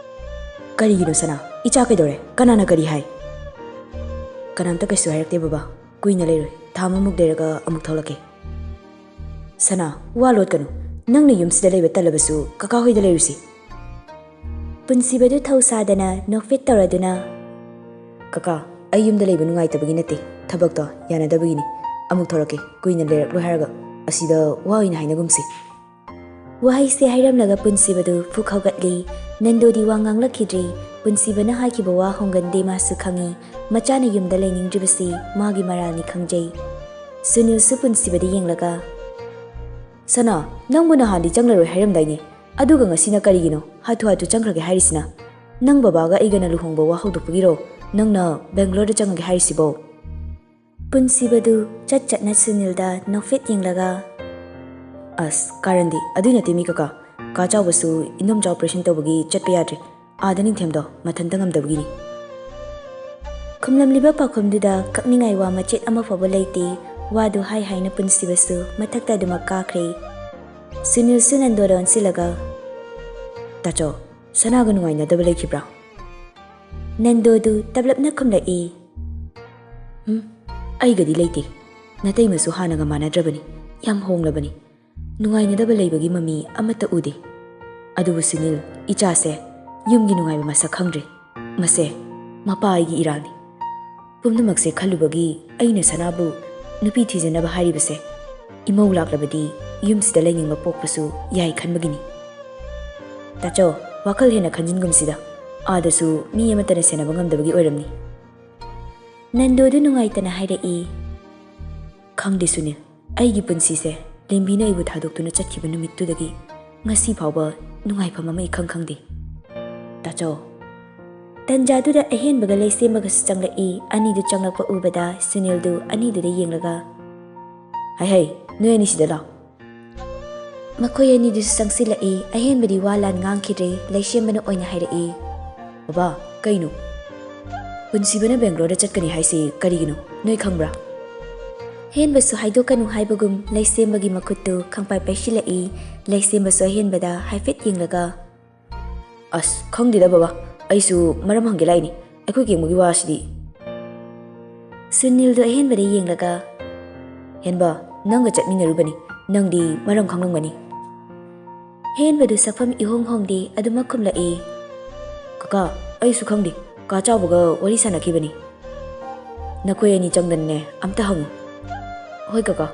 "ꯀꯔꯤꯒꯤꯅꯣ ꯁꯅꯥ? ꯏꯆꯥ ꯀꯩꯗꯧꯔꯦ? ꯀꯅꯥꯅ ꯀꯔꯤ ꯍꯥꯏ?" "ꯀꯅꯥꯝꯇ ꯀꯩꯁꯨ ꯍꯥꯏꯔꯛꯇꯦ ꯕꯕꯥ꯫ ꯀꯨꯏꯅ ꯂꯩꯔꯣꯏ꯫ ꯊꯥ ꯑꯃꯃꯨꯛ ꯂꯩꯔꯒ ꯑꯃꯨꯛ ꯊꯣꯛꯂꯛꯀꯦ꯫" "ꯁꯅꯥ, ꯋꯥ ꯂꯣꯠꯀꯅꯨ꯫ ꯅꯪꯅ ꯌꯨꯝꯁꯤꯗ ꯂꯩꯕ ꯇꯜꯂꯕꯁꯨ ꯀꯀꯥ ꯍꯣꯏꯗ ꯂꯩꯔꯨꯁꯤ꯫" ꯄꯨꯟꯁꯤꯕꯗꯨ ꯊꯧꯁꯥꯗꯅ ꯅꯣꯛꯐꯦꯠ ꯇꯧꯔꯗꯨꯅ, "ꯀꯀꯥ, ꯑꯩ ꯌꯨꯝꯗ ꯂꯩꯕ ꯅꯨꯡꯉꯥꯏꯇꯕꯒꯤ ꯅꯠꯇꯦ, ꯊꯕꯛꯇꯣ ꯌꯥꯅꯗꯕꯒꯤꯅꯤ꯫ ꯑꯃꯨꯛ ꯊꯣꯛꯂꯛꯀꯦ, ꯀꯨꯏꯅ ꯂꯩꯔꯛꯂꯣꯏ ꯍꯥꯏꯔꯒ꯫ ꯑꯁꯤꯗ ꯋꯥ ꯑꯣꯏꯅ ꯍꯥꯏꯅꯒꯨꯝꯁꯤ꯫" ꯋꯥꯍꯩꯁꯦ ꯍꯥꯏꯔꯝꯂꯒ ꯄꯨꯟꯁꯤꯕꯗꯨ ꯐꯨꯛ ꯍꯧꯒꯠꯂꯤ꯫ ꯅꯟꯗꯣꯗꯤ ꯋꯥ ꯉꯥꯡꯂꯛꯈꯤꯗ꯭ꯔꯤ꯫ ꯄꯨꯟꯁꯤꯕꯅ ꯍꯥꯏꯈꯤꯕ ꯋꯥ ꯍꯣꯡꯒꯟꯗꯦ ꯃꯥꯁꯨ ꯈꯪꯏ꯫ ꯃꯆꯥꯅ ꯌꯨꯝꯗ ꯂꯩꯅꯤꯡꯗ꯭ꯔꯤꯕꯁꯤ ꯃꯥꯒꯤ ꯃꯔꯥꯜꯅꯤ ꯈꯪꯖꯩ꯫ ꯁꯨꯅꯤꯜꯁꯨ ꯄꯨꯟꯁꯤꯕꯗ ꯌꯦꯡꯂꯒ, "ꯁꯅꯥ, ꯅꯪꯕꯨ ꯅꯍꯥꯟꯗꯤ ꯆꯪꯂꯔꯣꯏ ꯍꯥꯏꯔꯝꯗꯥꯏꯅꯦ? ꯑꯗꯨꯒ ꯉꯁꯤꯅ ꯀꯔꯤꯒꯤꯅꯣ ꯍꯥꯊꯨ ꯍꯥꯊꯨ ꯆꯪꯈ꯭ꯔꯒꯦ ꯍꯥꯏꯔꯤꯁꯤꯅ? ꯅꯪ ꯕꯕꯥꯒ ꯑꯩꯒꯅ ꯂꯨꯍꯣꯡꯕ ꯋꯥ ꯍꯧꯗꯣꯛꯄꯒꯤꯔꯣ ꯅꯪꯅ ꯕꯦꯡꯒ꯭ꯂꯣꯔꯗ ꯆꯪꯉꯒꯦ ꯍꯥꯏꯔꯤꯁꯤꯕꯣ?" ꯄꯨꯟꯁꯤꯕꯗꯨ ꯆꯠ ꯆꯠꯅ ꯁꯨꯅꯤꯜꯗ ꯅꯣꯛꯐꯦꯠ ꯌꯦꯡꯂꯒ, "ꯑꯁ, ꯀꯥꯔꯟꯗꯤ, ꯑꯗꯨꯏ ꯅꯠꯇꯦ ꯃꯤ ꯀꯀꯥ꯫ ꯀꯥ ꯆꯥꯎꯕꯁꯨ ꯏꯟꯗꯣꯝꯆꯥ ꯑꯣꯄꯔꯦꯁꯟ ꯇꯧꯕꯒꯤ ꯆꯠꯄ ꯌꯥꯗ꯭ꯔꯦ꯫ ꯑꯥꯗ ꯅꯤꯡꯊꯦꯝꯗꯣ ꯃꯊꯟꯇ ꯉꯝꯗꯕꯒꯤꯅꯤ꯫" ꯈꯨꯝꯂꯝꯂꯤꯕ ꯄꯥꯎꯈꯨꯝꯗꯨꯗ ꯀꯛꯅꯤꯡꯉꯥꯏ ꯋꯥ ꯃꯆꯦꯠ ꯑꯃ ꯐꯥꯎꯕ ꯂꯩꯇꯦ꯫ ꯋꯥꯗꯨ ꯍꯥꯏ ꯍꯥꯏꯅ ꯄꯨꯟꯁꯤꯕꯁꯨ ꯃꯊꯛꯇ ꯑꯗꯨꯃꯛ ꯀꯥꯈ꯭ꯔꯦ꯫ ꯁꯨꯅꯤꯜꯁꯨ ꯅꯟꯗꯣꯗ ꯑꯣꯟꯁꯤꯜꯂꯒ, "ꯇꯥꯆꯧ, ꯁꯅꯥꯒ ꯅꯨꯡꯉꯥꯏꯅꯗꯕ ꯂꯩꯈꯤꯕ꯭ꯔꯥ?" ꯅꯟꯗꯣꯗꯨ ꯇꯞꯂꯞꯅ ꯈꯨꯝꯂꯛꯏ, "ꯎꯝ, ꯑꯩꯒꯗꯤ ꯂꯩꯇꯦ꯫ ꯅꯇꯩꯃꯁꯨ ꯍꯥꯟꯅꯒ ꯃꯥꯟꯅꯗ꯭ꯔꯕꯅꯤ꯫ ꯌꯥꯝ ꯍꯣꯡꯂꯕꯅꯤ꯫ ꯅꯨꯡꯉꯥꯏꯅꯗꯕ ꯂꯩꯕꯒꯤ ꯃꯃꯤ ꯑꯃꯠꯇ ꯎꯗꯦ꯫ ꯑꯗꯨꯕꯨ ꯁꯨꯅꯤꯜ, ꯏꯆꯥꯁꯦ ꯌꯨꯝꯒꯤ ꯅꯨꯡꯉꯥꯏꯕ ꯃꯁꯛ ꯈꯪꯗ꯭ꯔꯦ꯫ ꯃꯁꯦ ꯃꯄꯥ ꯑꯩꯒꯤ ꯏꯔꯥꯜꯅꯤ꯫ ꯄꯨꯝꯅꯃꯛꯁꯦ ꯈꯜꯂꯨꯕꯒꯤ ꯑꯩꯅ ꯁꯅꯥꯕꯨ ꯅꯨꯄꯤ ꯊꯤꯖꯅꯕ ꯍꯥꯏꯔꯤꯕꯁꯦ꯫ ꯏꯃꯧ ꯂꯥꯛꯂꯕꯗꯤ ꯌꯨꯝꯁꯤꯗ ꯂꯩꯅꯤꯡꯕ ꯄꯣꯛꯄꯁꯨ ꯌꯥꯏ ꯈꯟꯕꯒꯤꯅꯤ꯫ ꯇꯥꯆꯧ, ꯋꯥꯈꯜ ꯍꯦꯟꯅ ꯈꯟꯖꯤꯟꯒꯨꯝꯁꯤꯗ꯫ ꯑꯥꯗꯁꯨ ꯃꯤ ꯑꯃꯠꯇꯅ ꯁꯦꯟꯅꯕ ꯉꯝꯗꯕꯒꯤ ꯑꯣꯏꯔꯝꯅꯤ꯫" ꯅꯟꯗꯣꯗꯨ ꯅꯨꯡꯉꯥꯏꯇꯅ ꯍꯥꯏꯔꯛꯏ, "ꯈꯪꯗꯦ ꯁꯨꯅꯤꯜ, ꯑꯩꯒꯤ ꯄꯨꯟꯁꯤꯁꯦ ꯂꯦꯝꯕꯤꯅ ꯑꯩꯕꯨ ꯊꯥꯗꯣꯛꯇꯨꯅ ꯆꯠꯈꯤꯕ ꯅꯨꯃꯤꯠꯇꯨꯗꯒꯤ ꯉꯁꯤ ꯐꯥꯎꯕ ꯅꯨꯡꯉꯥꯏꯐꯝ ꯑꯃ ꯏꯈꯪ ꯈꯪꯗꯦ꯫ ꯇꯥꯆꯧ꯫" ꯇꯟꯖꯥꯗꯨꯗ ꯑꯍꯦꯟꯕꯒ ꯂꯩꯁꯦꯝꯕꯒꯁꯨ ꯆꯪꯂꯛꯏ꯫ ꯑꯅꯤꯗꯨ ꯆꯪꯂꯛꯄ ꯎꯕꯗ ꯁꯨꯅꯤꯜꯗꯨ ꯑꯅꯤꯗꯨꯗ ꯌꯦꯡꯂꯒ, "ꯍꯩ ꯍꯩ, ꯅꯣꯏ ꯑꯅꯤ ꯁꯤꯗ ꯂꯥꯛꯑꯣ꯫" ꯃꯈꯣꯏ ꯑꯅꯤꯗꯨꯁꯨ ꯆꯪꯁꯤꯜꯂꯛꯏ꯫ ꯑꯍꯦꯟꯕꯗꯤ ꯋꯥ ꯂꯥꯟ ꯉꯥꯡꯈꯤꯗ꯭ꯔꯦ꯫ ꯂꯩꯁꯦꯝꯕꯅ ꯑꯣꯏꯅ ꯍꯥꯏꯔꯛꯏ, "ꯕꯕꯥ, ꯀꯩꯅꯣ? ꯄꯨꯟꯁꯤꯕꯅ ꯕꯦꯡꯒ꯭ꯂꯣꯔꯗ ꯆꯠꯀꯅꯤ ꯍꯥꯏꯁꯤ ꯀꯔꯤꯒꯤꯅꯣ? ꯅꯣꯏ ꯈꯪꯕ꯭ꯔꯥ?" ꯍꯦꯟꯕꯁꯨ ꯍꯥꯏꯗꯣꯛꯀꯅꯨ ꯍꯥꯏꯕꯒꯨꯝ ꯂꯩꯁꯦꯝꯕꯒꯤ ꯃꯈꯨꯠꯇꯨ ꯈꯪꯄꯥꯏ ꯄꯥꯏꯁꯤꯜꯂꯛꯏ꯫ ꯂꯩꯁꯦꯝꯕꯁꯨ ꯑꯍꯦꯟꯕꯗ ꯍꯥꯏꯐꯦꯠ ꯌꯦꯡꯂꯒ, "ꯑꯁ, ꯈꯪꯗꯦꯗ ꯕꯕꯥ, ꯑꯩꯁꯨ ꯃꯔꯝ ꯍꯪꯒꯦ ꯂꯥꯛꯏꯅꯤ꯫ ꯑꯩꯈꯣꯏ ꯀꯦꯡꯕꯒꯤ ꯋꯥꯁꯤꯗꯤ꯫" ꯁꯨꯅꯤꯜꯗꯨ ꯑꯍꯦꯟꯕꯗ ꯌꯦꯡꯂꯒ, "ꯍꯦꯟꯕ, ꯅꯪꯒ ꯆꯠꯃꯤꯟꯅꯔꯨꯕꯅꯤ꯫ ꯅꯪꯗꯤ ꯃꯔꯝ ꯈꯪꯂꯝꯒꯅꯤ꯫" ꯍꯦꯟꯕꯗꯨ ꯁꯛꯐꯝ ꯏꯍꯣꯡ ꯍꯣꯡꯗꯦ, ꯑꯗꯨꯃꯛ ꯈꯨꯝꯂꯛꯏ, "ꯀꯀꯥ, ꯑꯩꯁꯨ ꯈꯪꯗꯦ꯫ ꯀꯥ ꯆꯥꯎꯕꯒ ꯋꯥꯔꯤ ꯁꯥꯟꯅꯈꯤꯕꯅꯤ꯫" "ꯅꯈꯣꯏ ꯑꯅꯤ ꯆꯪꯗꯅꯅꯦ, ꯑꯝꯇ ꯍꯪꯉꯨ꯫" "ꯍꯣꯏ ꯀꯀꯥ꯫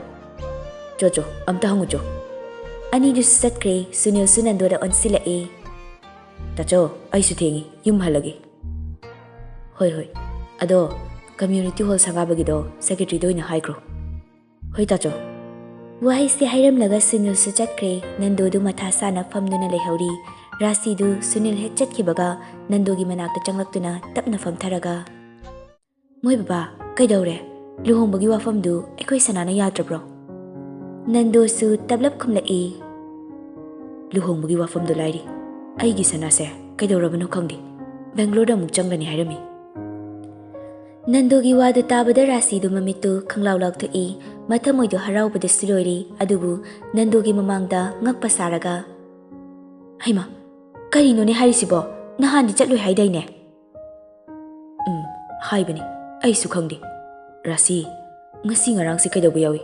ꯆꯣ ꯆꯣ, ꯑꯝꯇ ꯍꯪꯉꯨ ꯆꯣ꯫" ꯑꯅꯤꯗꯨꯁꯨ ꯆꯠꯈ꯭ꯔꯦ꯫ ꯁꯨꯅꯤꯜꯁꯨ ꯅꯟꯗꯣꯗ ꯑꯣꯟꯁꯤꯜꯂꯛꯑꯦ꯫ "ꯇꯥꯆꯧ, ꯑꯩꯁꯨ ꯊꯦꯡꯉꯤ, ꯌꯨꯝ ꯍꯜꯂꯒꯦ꯫" "ꯍꯣꯏ, ꯍꯣꯏ꯫ ꯑꯗꯣ community hall ꯁꯪꯒꯥꯕꯒꯤꯗꯣ secretaryꯗ ꯑꯣꯏꯅ ꯍꯥꯏꯈ꯭ꯔꯣ꯫" "ꯍꯣꯏ, ꯇꯥꯆꯧ꯫" ꯋꯥꯍꯩꯁꯦ ꯍꯥꯏꯔꯝꯂꯒ ꯁꯨꯅꯤꯜꯁꯨ ꯆꯠꯈ꯭ꯔꯦ꯫ ꯅꯟꯗꯣꯗꯨ ꯃꯊꯥ ꯁꯥꯅ ꯐꯝꯗꯨꯅ ꯂꯩꯍꯧꯔꯤ꯫ ꯔꯥꯁꯤꯗꯨ ꯁꯨꯅꯤꯜ ꯍꯦꯛ ꯆꯠꯈꯤꯕꯒ ꯅꯟꯗꯣꯒꯤ ꯃꯅꯥꯛꯇ ꯆꯪꯂꯛꯇꯨꯅ ꯇꯞꯅ ꯐꯝꯊꯔꯒ, "ꯃꯣꯏ ꯕꯕꯥ, ꯀꯩꯗꯧꯔꯦ? ꯂꯨꯍꯣꯡꯕꯒꯤ ꯋꯥꯐꯝꯗꯨ ꯑꯩꯈꯣꯏ ꯁꯅꯥꯅ ꯌꯥꯗ꯭ꯔꯕ꯭ꯔꯣ?" ꯅꯟꯗꯣꯁꯨ ꯇꯞꯂꯞ ꯈꯨꯝꯂꯛꯏ꯫ "ꯂꯨꯍꯣꯡꯕꯒꯤ ꯋꯥꯐꯝꯗꯨ ꯂꯥꯏꯔꯤ꯫ ꯑꯩꯒꯤ ꯁꯅꯥꯁꯦ ꯀꯩꯗꯧꯔꯕꯅꯣ ꯈꯪꯗꯦ꯫ ꯕꯦꯡꯒ꯭ꯂꯣꯔꯗ ꯑꯃꯨꯛ ꯆꯪꯒꯅꯤ ꯍꯥꯏꯔꯝꯃꯤ꯫" ꯅꯟꯗꯣꯒꯤ ꯋꯥꯗꯨ ꯇꯥꯕꯗ ꯔꯥꯁꯤꯗꯨ ꯃꯃꯤꯠꯇꯨ ꯈꯪꯂꯥꯎ ꯂꯥꯎꯊꯣꯛꯏ꯫ ꯃꯊꯃꯣꯏꯗꯨ ꯍꯔꯥꯎꯕꯗꯁꯨ ꯂꯣꯏꯔꯤ꯫ ꯑꯗꯨꯕꯨ ꯅꯟꯗꯣꯒꯤ ꯃꯃꯥꯡꯗ ꯉꯛꯄ ꯁꯥꯔꯒ, "ꯍꯩꯃꯥ, ꯀꯔꯤꯅꯣꯅꯦ ꯍꯥꯏꯔꯤꯁꯤꯕꯣ? ꯅꯍꯥꯟꯗꯤ ꯆꯠꯂꯣꯏ ꯍꯥꯏꯗꯥꯏꯅꯦ?" "ꯎꯝ, ꯍꯥꯏꯕꯅꯤ꯫ ꯑꯩꯁꯨ ꯈꯪꯗꯦ꯫ ꯔꯥꯁꯤ, ꯉꯁꯤ ꯉꯔꯥꯡꯁꯤ ꯀꯩꯗꯧꯕ ꯌꯥꯎꯏ?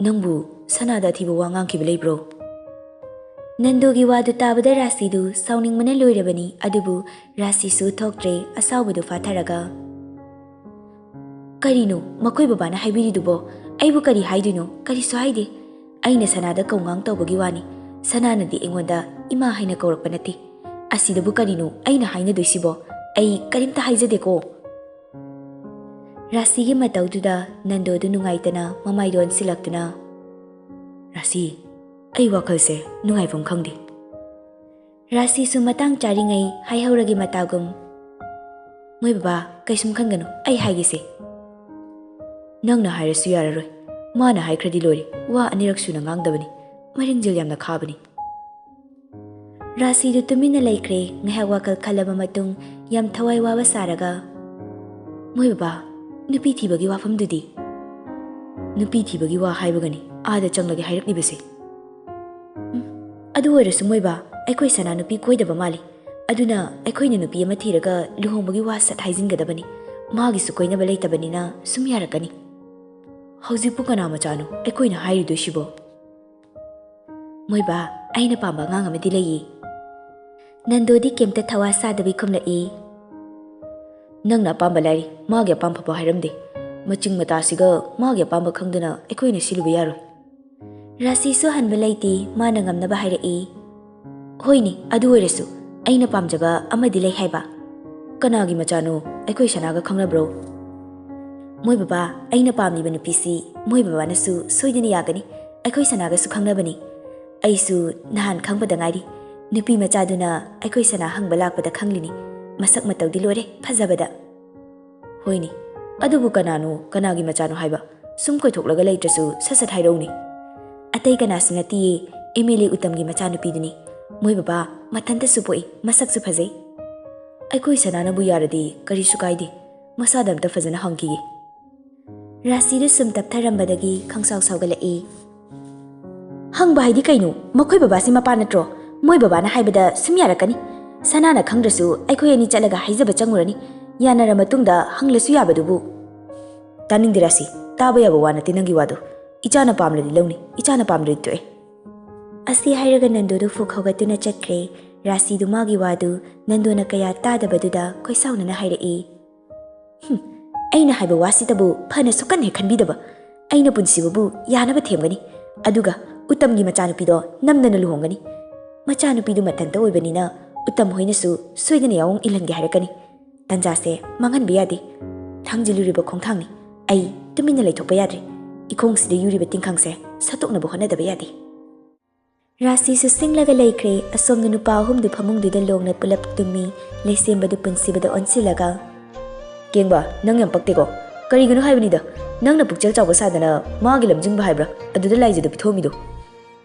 ꯅꯪꯕꯨ ꯁꯅꯥꯗ ꯑꯊꯤꯕ ꯋꯥ ꯉꯥꯡꯈꯤꯕ ꯂꯩꯕ꯭ꯔꯣ?" ꯅꯟꯗꯣꯒꯤ ꯋꯥꯗꯨ ꯇꯥꯕꯗ ꯔꯥꯁꯤꯗꯨ ꯁꯥꯎꯅꯤꯡꯕꯅ ꯂꯣꯏꯔꯕꯅꯤ꯫ ꯑꯗꯨꯕꯨ ꯔꯥꯁꯤꯁꯨ ꯊꯣꯛꯇ꯭ꯔꯦ꯫ ꯑꯁꯥꯎꯕꯗꯨ ꯐꯥꯊꯔꯒ, "ꯀꯔꯤꯅꯣ ꯃꯈꯣꯏ ꯕꯕꯥꯅ ꯍꯥꯏꯕꯤꯔꯤꯗꯨꯕꯣ? ꯑꯩꯕꯨ ꯀꯔꯤ ꯍꯥꯏꯗꯣꯏꯅꯣ? ꯀꯔꯤꯁꯨ ꯍꯥꯏꯗꯦ꯫ ꯑꯩꯅ ꯁꯅꯥꯗ ꯀꯧꯉꯥꯡ ꯇꯧꯕꯒꯤ ꯋꯥꯅꯤ꯫ ꯁꯅꯥꯅꯗꯤ ꯑꯩꯉꯣꯟꯗ ꯏꯃꯥ ꯍꯥꯏꯅ ꯀꯧꯔꯛꯄ ꯅꯠꯇꯦ꯫ ꯑꯁꯤꯗꯕꯨ ꯀꯔꯤꯅꯣ ꯑꯩꯅ ꯍꯥꯏꯅꯗꯣꯏꯁꯤꯕꯣ? ꯑꯩ ꯀꯔꯤꯝꯇ ꯍꯥꯏꯖꯗꯦꯀꯣ꯫" ꯔꯥꯁꯤꯒꯤ ꯃꯇꯧꯗꯨꯗ ꯅꯟꯗꯣꯗꯨ ꯅꯨꯡꯉꯥꯏꯇꯅ ꯃꯃꯥꯏꯗꯣ ꯑꯣꯟꯁꯤꯜꯂꯛꯇꯨꯅ, "ꯔꯥꯁꯤ, ꯑꯩ ꯋꯥꯈꯜꯁꯦ ꯅꯨꯡꯉꯥꯏꯐꯝ ꯈꯪꯗꯦ꯫" ꯔꯥꯁꯤꯁꯨ ꯃꯇꯥꯡ ꯆꯥꯔꯤꯉꯩ ꯍꯥꯏꯍꯧꯔꯒꯦ ꯃꯇꯥꯒꯨꯝ, "ꯃꯣꯏ ꯕꯕꯥ, ꯀꯩꯁꯨꯝ ꯈꯟꯒꯅꯨ, ꯑꯩ ꯍꯥꯏꯒꯦꯁꯦ꯫" "ꯅꯪꯅ ꯍꯥꯏꯔꯁꯨ ꯌꯥꯔꯔꯣꯏ꯫ ꯃꯥꯅ ꯍꯥꯏꯈ꯭ꯔꯗꯤ ꯂꯣꯏꯔꯦ꯫ ꯋꯥ ꯑꯅꯤꯔꯛ ꯁꯨꯅ ꯉꯥꯡꯗꯕꯅꯤ꯫ ꯃꯔꯤꯡꯖꯦꯜ ꯌꯥꯝꯅ ꯈꯥꯕꯅꯤ꯫" ꯔꯥꯁꯤꯗꯨ ꯇꯨꯃꯤꯟꯅ ꯂꯩꯈ꯭ꯔꯦ꯫ ꯉꯥꯏꯍꯥꯛ ꯋꯥꯈꯜ ꯈꯜꯂꯕ ꯃꯇꯨꯡ ꯌꯥꯝ ꯊꯋꯥꯏ ꯋꯥꯕ ꯁꯥꯔꯒ, "ꯃꯣꯏ ꯕꯕꯥ, ꯅꯨꯄꯤ ꯊꯤꯕꯒꯤ ꯋꯥꯐꯝꯗꯨꯗꯤ?" "ꯅꯨꯄꯤ ꯊꯤꯕꯒꯤ ꯋꯥ ꯍꯥꯏꯕꯒꯅꯤ ꯑꯥꯗ ꯆꯪꯂꯒꯦ ꯍꯥꯏꯔꯛꯂꯤꯕꯁꯦ꯫" "ꯎꯝ, ꯑꯗꯨ ꯑꯣꯏꯔꯁꯨ ꯃꯣꯏ ꯕꯥ, ꯑꯩꯈꯣꯏ ꯁꯅꯥ ꯅꯨꯄꯤ ꯀꯣꯏꯗꯕ ꯃꯥꯜꯂꯤ꯫ ꯑꯗꯨꯅ ꯑꯩꯈꯣꯏꯅ ꯅꯨꯄꯤ ꯑꯃ ꯊꯤꯔꯒ ꯂꯨꯍꯣꯡꯕꯒꯤ ꯋꯥ ꯁꯠ ꯍꯥꯏꯖꯤꯟꯒꯗꯕꯅꯤ꯫ ꯃꯥꯒꯤꯁꯨ ꯀꯣꯏꯅꯕ ꯂꯩꯇꯕꯅꯤꯅ ꯁꯨꯝ ꯌꯥꯔꯛꯀꯅꯤ꯫ ꯍꯧꯖꯤꯛꯄꯨ ꯀꯅꯥ ꯃꯆꯥꯅꯣ ꯑꯩꯈꯣꯏꯅ ꯍꯥꯏꯔꯨꯗꯣꯏꯁꯤꯕꯣ?" "ꯃꯣꯏ ꯕꯥ, ꯑꯩꯅ ꯄꯥꯝꯕ ꯑꯉꯥꯡ ꯑꯃꯗꯤ ꯂꯩꯌꯦ꯫" ꯅꯟꯗꯣꯗꯤ ꯀꯩꯝꯇ ꯊꯋꯥ ꯁꯥꯗꯕꯤ ꯈꯨꯝꯂꯛꯏ꯫ "ꯅꯪꯅ ꯑꯄꯥꯝꯕ ꯂꯥꯏꯔꯤ, ꯃꯥꯒꯤ ꯑꯄꯥꯝꯕ ꯐꯥꯎ ꯍꯥꯏꯔꯝꯗꯦ꯫ ꯃꯆꯤꯡ ꯃꯇꯥꯁꯤꯒ ꯃꯥꯒꯤ ꯑꯄꯥꯝꯕ ꯈꯪꯗꯅ ꯑꯩꯈꯣꯏꯅ ꯁꯤꯜꯂꯨꯕ ꯌꯥꯔꯣꯏ꯫ ꯔꯥꯁꯤꯁꯨ ꯍꯟꯕ ꯂꯩꯇꯦ, ꯃꯥꯅ ꯉꯝꯅꯕ ꯍꯥꯏꯔꯛꯏ꯫ "ꯍꯣꯏꯅꯦ, ꯑꯗꯨ ꯑꯣꯏꯔꯁꯨ ꯑꯩꯅ ꯄꯥꯝꯖꯕ ꯑꯃꯗꯤ ꯂꯩ ꯍꯥꯏꯕ꯫" "ꯀꯅꯥꯒꯤ ꯃꯆꯥꯅꯣ? ꯑꯩꯈꯣꯏ ꯁꯅꯥꯒ ꯈꯪꯅꯕ꯭ꯔꯣ?" "ꯃꯣꯏ ꯕꯕꯥ, ꯑꯩꯅ ꯄꯥꯝꯂꯤꯕ ꯅꯨꯄꯤꯁꯤ ꯃꯣꯏ ꯕꯕꯥꯅꯁꯨ ꯁꯣꯏꯗꯅ ꯌꯥꯒꯅꯤ꯫ ꯑꯩꯈꯣꯏ ꯁꯅꯥꯒꯁꯨ ꯈꯪꯅꯕꯅꯤ꯫ ꯑꯩꯁꯨ ꯅꯍꯥꯟ ꯈꯪꯕꯗ ꯉꯥꯏꯔꯤ꯫ ꯅꯨꯄꯤ ꯃꯆꯥꯗꯨꯅ ꯑꯩꯈꯣꯏ ꯁꯅꯥ ꯍꯪꯕ ꯂꯥꯛꯄꯗ ꯈꯪꯂꯤꯅꯤ꯫ ꯃꯁꯛ ꯃꯇꯧꯗꯤ ꯂꯣꯏꯔꯦ ꯐꯖꯕꯗ꯫" "ꯍꯣꯏꯅꯦ, ꯑꯗꯨꯕꯨ ꯀꯅꯥꯅꯣ, ꯀꯅꯥꯒꯤ ꯃꯆꯥꯅꯣ ꯍꯥꯏꯕ? ꯁꯨꯝ ꯀꯣꯏꯊꯣꯛꯂꯒ ꯂꯩꯇ꯭ꯔꯁꯨ ꯁꯠ ꯁꯠ ꯍꯥꯏꯔꯛꯎꯅꯦ꯫" "ꯑꯇꯩ ꯀꯅꯥꯁꯨ ꯅꯠꯇꯤꯌꯦ, ꯑꯦꯝ ꯑꯦꯜ ꯑꯦ ꯎꯇꯝꯒꯤ ꯃꯆꯥꯅꯨꯄꯤꯗꯨꯅꯤ꯫ ꯃꯣꯏ ꯕꯕꯥ ꯃꯊꯟꯇꯁꯨ ꯄꯣꯛꯏ, ꯃꯁꯛꯁꯨ ꯐꯖꯩ꯫" "ꯑꯩꯈꯣꯏ ꯁꯅꯥꯅꯕꯨ ꯌꯥꯔꯗꯤ ꯀꯔꯤꯁꯨ ꯀꯥꯏꯗꯦ꯫ ꯃꯁꯥꯗ ꯑꯝꯇ ꯐꯖꯅ ꯍꯪꯈꯤꯒꯦ꯫" ꯔꯥꯁꯤꯗꯨ ꯁꯨꯝ ꯇꯞꯊꯔꯝꯕꯗꯒꯤ ꯈꯪꯁꯥꯎ ꯁꯥꯎꯒꯠꯂꯛꯏ꯫ "ꯍꯪꯕ ꯍꯥꯏꯗꯤ ꯀꯩꯅꯣ? ꯃꯈꯣꯏ ꯕꯕꯥꯁꯤ ꯃꯄꯥ ꯅꯠꯇ꯭ꯔꯣ? ꯃꯣꯏ ꯕꯕꯥꯅ ꯍꯥꯏꯕꯗ ꯁꯨꯝ ꯌꯥꯔꯛꯀꯅꯤ꯫ ꯁꯅꯥꯅ ꯈꯪꯗ꯭ꯔꯁꯨ ꯑꯩꯈꯣꯏ ꯑꯅꯤ ꯆꯠꯂꯒ ꯍꯥꯏꯖꯕ ꯆꯪꯉꯨꯔꯅꯤ꯫ ꯌꯥꯅꯔ ꯃꯇꯨꯡꯗ ꯍꯪꯂꯁꯨ ꯌꯥꯕꯗꯨꯕꯨ꯫" "ꯇꯥꯅꯤꯡꯗꯦ ꯔꯥꯁꯤ, ꯇꯥꯕ ꯌꯥꯕ ꯋꯥ ꯅꯠꯇꯦ ꯅꯪꯒꯤ ꯋꯥꯗꯣ꯫ ꯏꯆꯥꯅ ꯄꯥꯝꯂꯗꯤ ꯂꯧꯅꯤ, ꯏꯆꯥꯅ ꯄꯥꯝꯗ꯭ꯔꯗꯤ ꯇꯣꯛꯑꯦ꯫" ꯑꯁꯤ ꯍꯥꯏꯔꯒ ꯅꯟꯗꯨꯗꯨ ꯐꯨꯛ ꯍꯧꯒꯠꯇꯨꯅ ꯆꯠꯈ꯭ꯔꯦ꯫ ꯔꯥꯁꯤꯗꯨ ꯃꯥꯒꯤ ꯋꯥꯗꯨ ꯅꯟꯗꯨꯅ ꯀꯌꯥ ꯇꯥꯗꯕꯗꯨꯗ ꯈꯣꯏꯁꯥꯎꯅꯅ ꯍꯥꯏꯔꯛꯏ꯫ "ꯍꯨꯝ, ꯑꯩꯅ ꯍꯥꯏꯕ ꯋꯥꯁꯤꯗꯕꯨ ꯐꯅ ꯁꯨꯀꯟ ꯍꯦꯛ ꯈꯟꯕꯤꯗꯕ꯫ ꯑꯩꯅ ꯄꯨꯟꯁꯤꯕꯕꯨ ꯌꯥꯅꯕ ꯊꯦꯝꯒꯅꯤ, ꯑꯗꯨꯒ ꯎꯇꯝꯒꯤ ꯃꯆꯥꯅꯨꯄꯤꯗꯣ ꯅꯝꯗꯅ ꯂꯨꯍꯣꯡꯒꯅꯤ꯫ ꯃꯆꯥꯅꯨꯄꯤꯗꯨ ꯃꯊꯟꯇ ꯑꯣꯏꯕꯅꯤꯅ ꯎꯇꯝ ꯍꯣꯏꯅꯁꯨ ꯁꯣꯏꯗꯅ ꯌꯥꯑꯣꯡ ꯏꯜꯍꯟꯒꯦ ꯍꯥꯏꯔꯛꯀꯅꯤ꯫ ꯇꯟꯖꯥꯁꯦ ꯃꯥꯡꯍꯟꯕ ꯌꯥꯗꯦ꯫ ꯊꯥꯡꯖꯤꯜꯂꯨꯔꯤꯕ ꯈꯣꯡꯊꯥꯡꯅꯤ꯫ ꯑꯩ ꯇꯨꯃꯤꯟꯅ ꯂꯩꯊꯣꯛꯄ ꯌꯥꯗ꯭ꯔꯦ꯫ ꯏꯈꯣꯡꯁꯤꯗ ꯌꯨꯔꯤꯕ ꯇꯤꯡꯈꯪꯁꯦ ꯁꯠꯇꯣꯛꯅꯕ ꯍꯣꯠꯅꯗꯕ ꯌꯥꯗꯦ꯫" ꯔꯥꯁꯤꯁꯨ ꯁꯤꯡꯂꯒ ꯂꯩꯈ꯭ꯔꯦ꯫ ꯑꯁꯣꯝꯗ ꯅꯨꯄꯥ ꯑꯍꯨꯝꯗꯨ ꯐꯃꯨꯡꯗꯨꯗ ꯂꯣꯡꯅ ꯄꯨꯂꯞ ꯇꯨꯝꯃꯤ꯫ ꯂꯩꯁꯦꯝꯕꯗꯨ ꯄꯨꯟꯁꯤꯕꯗ ꯑꯣꯟꯁꯤꯜꯂꯒ, "ꯀꯦꯡꯕ, ꯅꯪ ꯌꯥꯝ ꯄꯛꯇꯦꯀꯣ꯫ ꯀꯔꯤꯒꯤꯅꯣ ꯍꯥꯏꯕꯅꯤꯗ, ꯅꯪꯅ ꯄꯨꯛꯆꯦꯜ ꯆꯥꯎꯕ ꯁꯥꯗꯅ ꯃꯥꯒꯤ ꯂꯝꯖꯤꯡꯕ ꯍꯥꯏꯕ꯭ꯔꯥ, ꯑꯗꯨꯗ ꯂꯥꯏꯖꯗꯨ ꯄꯤꯊꯣꯛꯑꯝꯃꯤꯗꯣ?"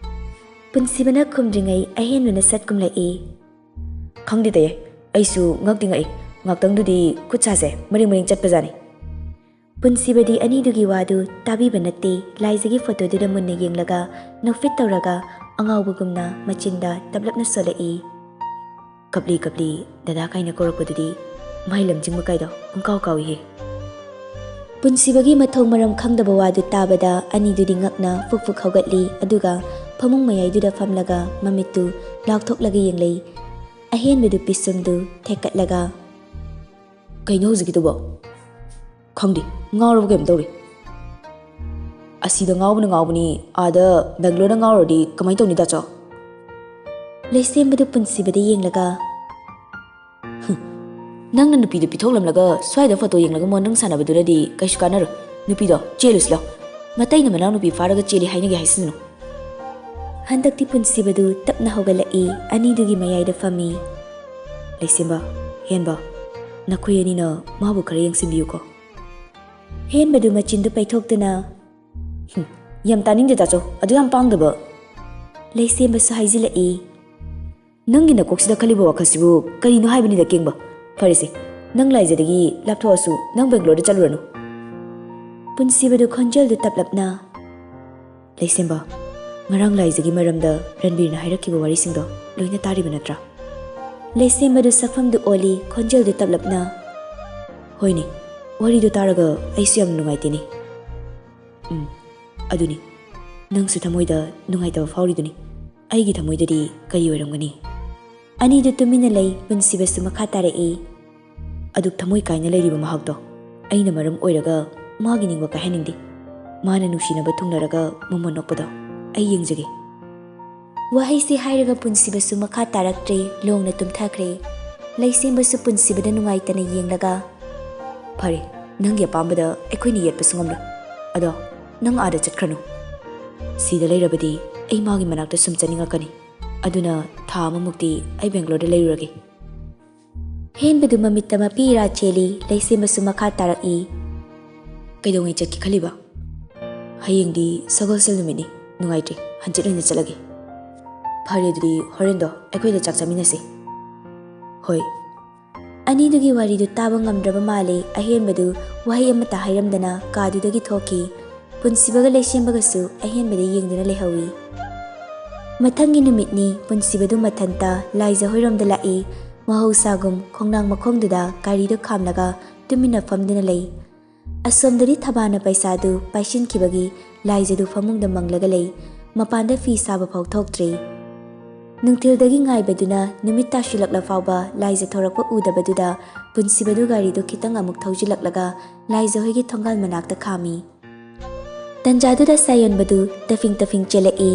ꯄꯨꯟꯁꯤꯕꯅ ꯈꯨꯝꯗ꯭ꯔꯤꯉꯩ ꯑꯍꯦꯟꯕꯅ ꯁꯠ ꯀꯨꯝꯂꯛꯏ꯫ "ꯈꯪꯗꯦ ꯇꯌꯦ, ꯑꯩꯁꯨ ꯉꯛꯇꯤ ꯉꯛꯏ꯫ ꯉꯥꯛꯇꯪꯗꯨꯗꯤ ꯈꯨꯠ ꯁꯥꯁꯦ ꯃꯔꯦꯡ ꯃꯔꯦꯡ ꯆꯠꯄꯖꯥꯠꯅꯤ꯫" ꯄꯨꯟꯁꯤꯕꯗꯤ ꯑꯅꯤꯗꯨꯒꯤ ꯋꯥꯗꯨ ꯇꯥꯕꯤꯕ ꯅꯠꯇꯦ꯫ ꯂꯥꯏꯖꯒꯤ ꯐꯣꯇꯣꯗꯨꯗ ꯃꯨꯟꯅ ꯌꯦꯡꯂꯒ ꯅꯣꯛꯐꯦꯠ ꯇꯧꯔꯒ ꯑꯉꯥꯎꯕꯒꯨꯝꯅ ꯃꯆꯤꯟꯗ ꯇꯞꯂꯞꯅ ꯁꯣꯜꯂꯛꯏ꯫ "ꯀꯞꯂꯤ ꯀꯞꯂꯤ ꯗꯗꯥ ꯀꯥꯏꯅ ꯀꯧꯔꯛꯄꯗꯨꯗꯤ ꯃꯥꯏ ꯂꯝꯖꯤꯡꯕ ꯀꯥꯏꯗꯣ ꯄꯨꯡꯀꯥꯎ ꯀꯥꯎꯏꯍꯦ꯫" ꯄꯨꯟꯁꯤꯕꯒꯤ ꯃꯊꯧ ꯃꯔꯝ ꯈꯪꯗꯕ ꯋꯥꯗꯨ ꯇꯥꯕꯗ ꯑꯅꯤꯗꯨꯗꯤ ꯉꯛꯅ ꯐꯨꯛ ꯐꯨꯛ ꯍꯧꯒꯠꯂꯤ, ꯑꯗꯨꯒ ꯐꯃꯨꯡ ꯃꯌꯥꯏꯗꯨꯗ ꯐꯝꯂꯒ ꯃꯃꯤꯠꯇꯨ ꯂꯥꯎꯊꯣꯛꯂꯒ ꯌꯦꯡꯂꯛꯏ꯫ ꯑꯍꯦꯟꯕꯗꯨ ꯄꯤꯁꯨꯝꯗꯨ ꯊꯦꯛꯀꯠꯂꯒ, "ꯀꯩꯅꯣ ꯍꯧꯖꯤꯛꯀꯤꯗꯨꯕꯣ? ꯈꯪꯗꯦ, ꯉꯥꯎꯔꯕ ꯀꯩꯅꯣꯝ ꯇꯧꯔꯦ꯫" ꯑꯁꯤꯗ ꯉꯥꯎꯕꯅ ꯉꯥꯎꯕꯅꯤ, ꯑꯥꯗ ꯕꯦꯡꯒ꯭ꯂꯣꯔꯗ ꯉꯥꯎꯔꯗꯤ ꯀꯃꯥꯏꯅ ꯇꯧꯅꯤ ꯗꯥꯆꯧ? ꯂꯩꯁꯦꯝꯕꯗꯨ ꯄꯨꯟꯁꯤꯕꯗ ꯌꯦꯡꯂꯒ, "ꯍꯨꯝ, ꯅꯪꯅ ꯅꯨꯄꯤꯗꯨ ꯄꯤꯊꯣꯛꯂꯝꯂꯒ ꯁ꯭ꯋꯥꯏꯗ ꯐꯣꯇꯣ ꯌꯦꯡꯂꯒ ꯃꯣꯟꯗ꯭ꯔꯪ ꯁꯥꯟꯅꯕꯗꯨꯅꯗꯤ ꯀꯩꯁꯨ ꯀꯥꯟꯅꯔꯣꯏ꯫ ꯅꯨꯄꯤꯗꯣ ꯆꯦꯜꯂꯨꯁꯤ ꯂꯥꯎ꯫ ꯃꯇꯩꯅ ꯃꯅꯥꯎꯅꯨꯄꯤ ꯐꯥꯔꯒ ꯆꯦꯜꯂꯤ ꯍꯥꯏꯅꯒꯦ ꯍꯥꯏꯁꯤꯟꯅꯨ꯫" ꯍꯟꯗꯛꯇꯤ ꯄꯨꯟꯁꯤꯕꯗꯨ ꯇꯞꯅ ꯍꯧꯒꯠꯂꯛꯏ꯫ ꯑꯅꯤꯗꯨꯒꯤ ꯃꯌꯥꯏꯗ ꯐꯝꯃꯤ꯫ "ꯂꯩꯁꯦꯝꯕ, ꯍꯦꯟꯕ, ꯅꯈꯣꯏ ꯑꯅꯤꯅ ꯃꯥꯕꯨ ꯈꯔ ꯌꯦꯡꯁꯤꯟꯕꯤꯌꯨꯀꯣ꯫" ꯍꯦꯟꯕꯗꯨ ꯃꯆꯤꯟꯗꯨ ꯄꯩꯊꯣꯛꯇꯨꯅ, "ꯍꯨꯝ, ꯌꯥꯝ ꯇꯥꯅꯤꯡꯗꯦ ꯗꯥꯆꯧ, ꯑꯗꯨ ꯌꯥꯝ ꯄꯥꯡꯗꯕ꯫" ꯂꯩꯁꯦꯝꯕꯁꯨ ꯍꯥꯏꯖꯤꯜꯂꯛꯏ꯫ "ꯅꯪꯒꯤ ꯅꯀꯣꯛꯁꯤꯗ ꯈꯜꯂꯤꯕ ꯋꯥꯈꯜꯁꯤꯕꯨ ꯀꯔꯤꯅꯣ ꯍꯥꯏꯕꯅꯤꯗ ꯀꯦꯡꯕ? ꯐꯔꯦꯁꯦ, ꯅꯪ ꯂꯥꯏꯖꯗꯒꯤ ꯂꯥꯞꯊꯣꯛꯑꯁꯨ ꯅꯪ ꯕꯦꯡꯒ꯭ꯂꯣꯔꯗ ꯆꯠꯂꯨꯔꯅꯨ꯫" ꯄꯨꯟꯁꯤꯕꯗꯨ ꯈꯣꯟꯖꯦꯜꯗꯨ ꯇꯞꯂꯞꯅ, "ꯂꯩꯁꯦꯝꯕ, ꯉꯔꯥꯡ ꯂꯥꯏꯖꯒꯤ ꯃꯔꯝꯗ ꯔꯟꯕꯤꯔꯅ ꯍꯥꯏꯔꯛꯈꯤꯕ ꯋꯥꯔꯤꯁꯤꯡꯗꯣ ꯂꯣꯏꯅ ꯇꯥꯔꯤꯕ ꯅꯠꯇ꯭ꯔꯥ?" ꯂꯩꯁꯦꯝꯕꯗꯨ ꯁꯛꯐꯝꯗꯨ ꯑꯣꯜꯂꯤ, ꯈꯣꯟꯖꯦꯜꯗꯨ ꯇꯞꯂꯞꯅ, "ꯍꯣꯏꯅꯦ, ꯋꯥꯔꯤꯗꯨ ꯇꯥꯔꯒ ꯑꯩꯁꯨ ꯌꯥꯝ ꯅꯨꯡꯉꯥꯏꯇꯦꯅꯦ꯫" "ꯎꯝ, ꯑꯗꯨꯅꯤ, ꯅꯪꯁꯨ ꯊꯃꯣꯏꯗ ꯅꯨꯡꯉꯥꯏꯇꯕ ꯐꯥꯎꯔꯤꯗꯨꯅꯤ꯫ ꯑꯩꯒꯤ ꯊꯃꯣꯏꯗꯗꯤ ꯀꯔꯤ ꯑꯣꯏꯔꯝꯒꯅꯤ?" ꯑꯅꯤꯗꯨ ꯇꯨꯃꯤꯟꯅ ꯂꯩ꯫ ꯄꯨꯟꯁꯤꯕꯁꯨ ꯃꯈꯥ ꯇꯥꯔꯛꯏ꯫ "ꯑꯗꯨꯛ ꯊꯃꯣꯏ ꯀꯥꯏꯅ ꯂꯩꯔꯤꯕ ꯃꯍꯥꯛꯇꯣ ꯑꯩꯅ ꯃꯔꯝ ꯑꯣꯏꯔꯒ ꯃꯥꯒꯤ ꯅꯤꯡꯕ ꯀꯥꯏꯍꯟꯅꯤꯡꯗꯦ꯫ ꯃꯥꯅ ꯅꯨꯡꯁꯤꯅꯕ ꯊꯨꯡꯅꯔꯒ ꯃꯃꯣꯟ ꯅꯣꯛꯄꯗꯣ ꯑꯩ ꯌꯦꯡꯖꯒꯦ꯫" ꯋꯥꯍꯩꯁꯤ ꯍꯥꯏꯔꯒ ꯄꯨꯟꯁꯤꯕꯁꯨ ꯃꯈꯥ ꯇꯥꯔꯛꯇ꯭ꯔꯦ, ꯂꯣꯡꯅ ꯇꯨꯝꯊꯈ꯭ꯔꯦ꯫ ꯂꯩꯁꯦꯝꯕꯁꯨ ꯄꯨꯟꯁꯤꯕꯗ ꯅꯨꯡꯉꯥꯏꯇꯅ ꯌꯦꯡꯂꯒ, "ꯐꯔꯦ, ꯅꯪꯒꯤ ꯑꯄꯥꯝꯕꯗ ꯑꯩꯈꯣꯏꯅ ꯌꯦꯠꯄꯁꯨ ꯉꯝꯂꯣꯏ꯫ ꯑꯗꯣ ꯅꯪ ꯑꯥꯗ ꯆꯠꯈ꯭ꯔꯅꯨ꯫ ꯁꯤꯗ ꯂꯩꯔꯕꯗꯤ ꯑꯩ ꯃꯥꯒꯤ ꯃꯅꯥꯛꯇ ꯁꯨꯝ ꯆꯠꯅꯤꯡꯉꯛꯀꯅꯤ꯫ ꯑꯗꯨꯅ ꯊꯥ ꯑꯃꯃꯨꯛꯇꯤ ꯑꯩ ꯕꯦꯡꯒ꯭ꯂꯣꯔꯗ ꯂꯩꯔꯨꯔꯒꯦ꯫" ꯍꯦꯟꯕꯗꯨ ꯃꯃꯤꯠꯇ ꯃꯄꯤ ꯏꯔꯥ ꯆꯦꯜꯂꯤ꯫ ꯂꯩꯁꯦꯝꯕꯁꯨ ꯃꯈꯥ ꯇꯥꯔꯛꯏ꯫ "ꯀꯩꯗꯧꯉꯩ ꯆꯠꯀꯦ ꯈꯜꯂꯤꯕ?" "ꯍꯌꯦꯡꯗꯤ ꯁꯒꯣꯜꯁꯦꯜ ꯅꯨꯃꯤꯠꯅꯤ, ꯅꯨꯡꯉꯥꯏꯇ꯭ꯔꯦ, ꯍꯟꯆꯤꯠ ꯑꯣꯏꯅ ꯆꯠꯂꯒꯦ꯫" "ꯐꯔꯦ, ꯑꯗꯨꯗꯤ ꯍꯣꯔꯦꯟꯗꯣ ꯑꯩꯈꯣꯏꯗ ꯆꯥꯛ ꯆꯥꯃꯤꯟꯅꯁꯤ꯫" "ꯍꯣꯏ꯫" ꯑꯅꯤꯗꯨꯒꯤ ꯋꯥꯔꯤꯗꯨ ꯇꯥꯕ ꯉꯝꯗ꯭ꯔꯕ ꯃꯥꯜꯂꯦ꯫ ꯑꯍꯦꯟꯕꯗꯨ ꯋꯥꯍꯩ ꯑꯃꯠꯇ ꯍꯥꯏꯔꯝꯗꯅ ꯀꯥꯗꯨꯗꯒꯤ ꯊꯣꯛꯈꯤ꯫ ꯄꯨꯟꯁꯤꯕꯒ ꯂꯩꯁꯦꯝꯕꯒꯁꯨ ꯑꯍꯦꯟꯕꯗ ꯌꯦꯡꯗꯨꯅ ꯂꯩꯍꯧꯏ꯫ ꯃꯊꯪꯒꯤ ꯅꯨꯃꯤꯠꯅꯤ꯫ ꯄꯨꯟꯁꯤꯕꯗꯨ ꯃꯊꯟꯇ ꯂꯥꯏꯖ ꯍꯣꯏꯔꯣꯝꯗ ꯂꯥꯛꯏ꯫ ꯃꯍꯧꯁꯥꯒꯨꯝ ꯈꯣꯡꯅꯥꯡ ꯃꯈꯣꯡꯗꯨꯗ ꯒꯥꯔꯤꯗꯨ ꯈꯥꯝꯂꯒ ꯇꯨꯃꯤꯟꯅ ꯐꯝꯗꯨꯅ ꯂꯩ꯫ ꯑꯁꯣꯝꯗꯗꯤ ꯊꯕꯥꯅ ꯄꯩꯁꯥꯗꯨ ꯄꯥꯏꯁꯤꯟꯈꯤꯕꯒꯤ ꯂꯥꯏꯖꯗꯨ ꯐꯃꯨꯡꯗ ꯃꯪꯂꯒ ꯂꯩ꯫ ꯃꯄꯥꯟꯗ ꯐꯤ ꯁꯥꯕ ꯐꯥꯎ ꯊꯣꯛꯇ꯭ꯔꯤ꯫ ꯅꯨꯡꯊꯤꯜꯗꯒꯤ ꯉꯥꯏꯕꯗꯨꯅ ꯅꯨꯃꯤꯠ ꯇꯥꯁꯤꯜꯂꯛꯂ ꯐꯥꯎꯕ ꯂꯥꯏꯖ ꯊꯣꯔꯛꯄ ꯎꯗꯕꯗꯨꯗ ꯄꯨꯟꯁꯤꯕꯗꯨ ꯒꯥꯔꯤꯗꯨ ꯈꯤꯇꯪ ꯑꯃꯨꯛ ꯊꯧꯖꯤꯜꯂꯛꯂꯒ ꯂꯥꯏꯖ ꯍꯣꯏꯒꯤ ꯊꯣꯡꯒꯥꯜ ꯃꯅꯥꯛꯇ ꯈꯥꯝꯃꯤ꯫ ꯇꯟꯖꯥꯗꯨꯗ ꯁꯥꯌꯣꯟꯕꯗꯨ ꯇꯐꯤꯡ ꯇꯐꯤꯡ ꯆꯦꯜꯂꯛꯏ꯫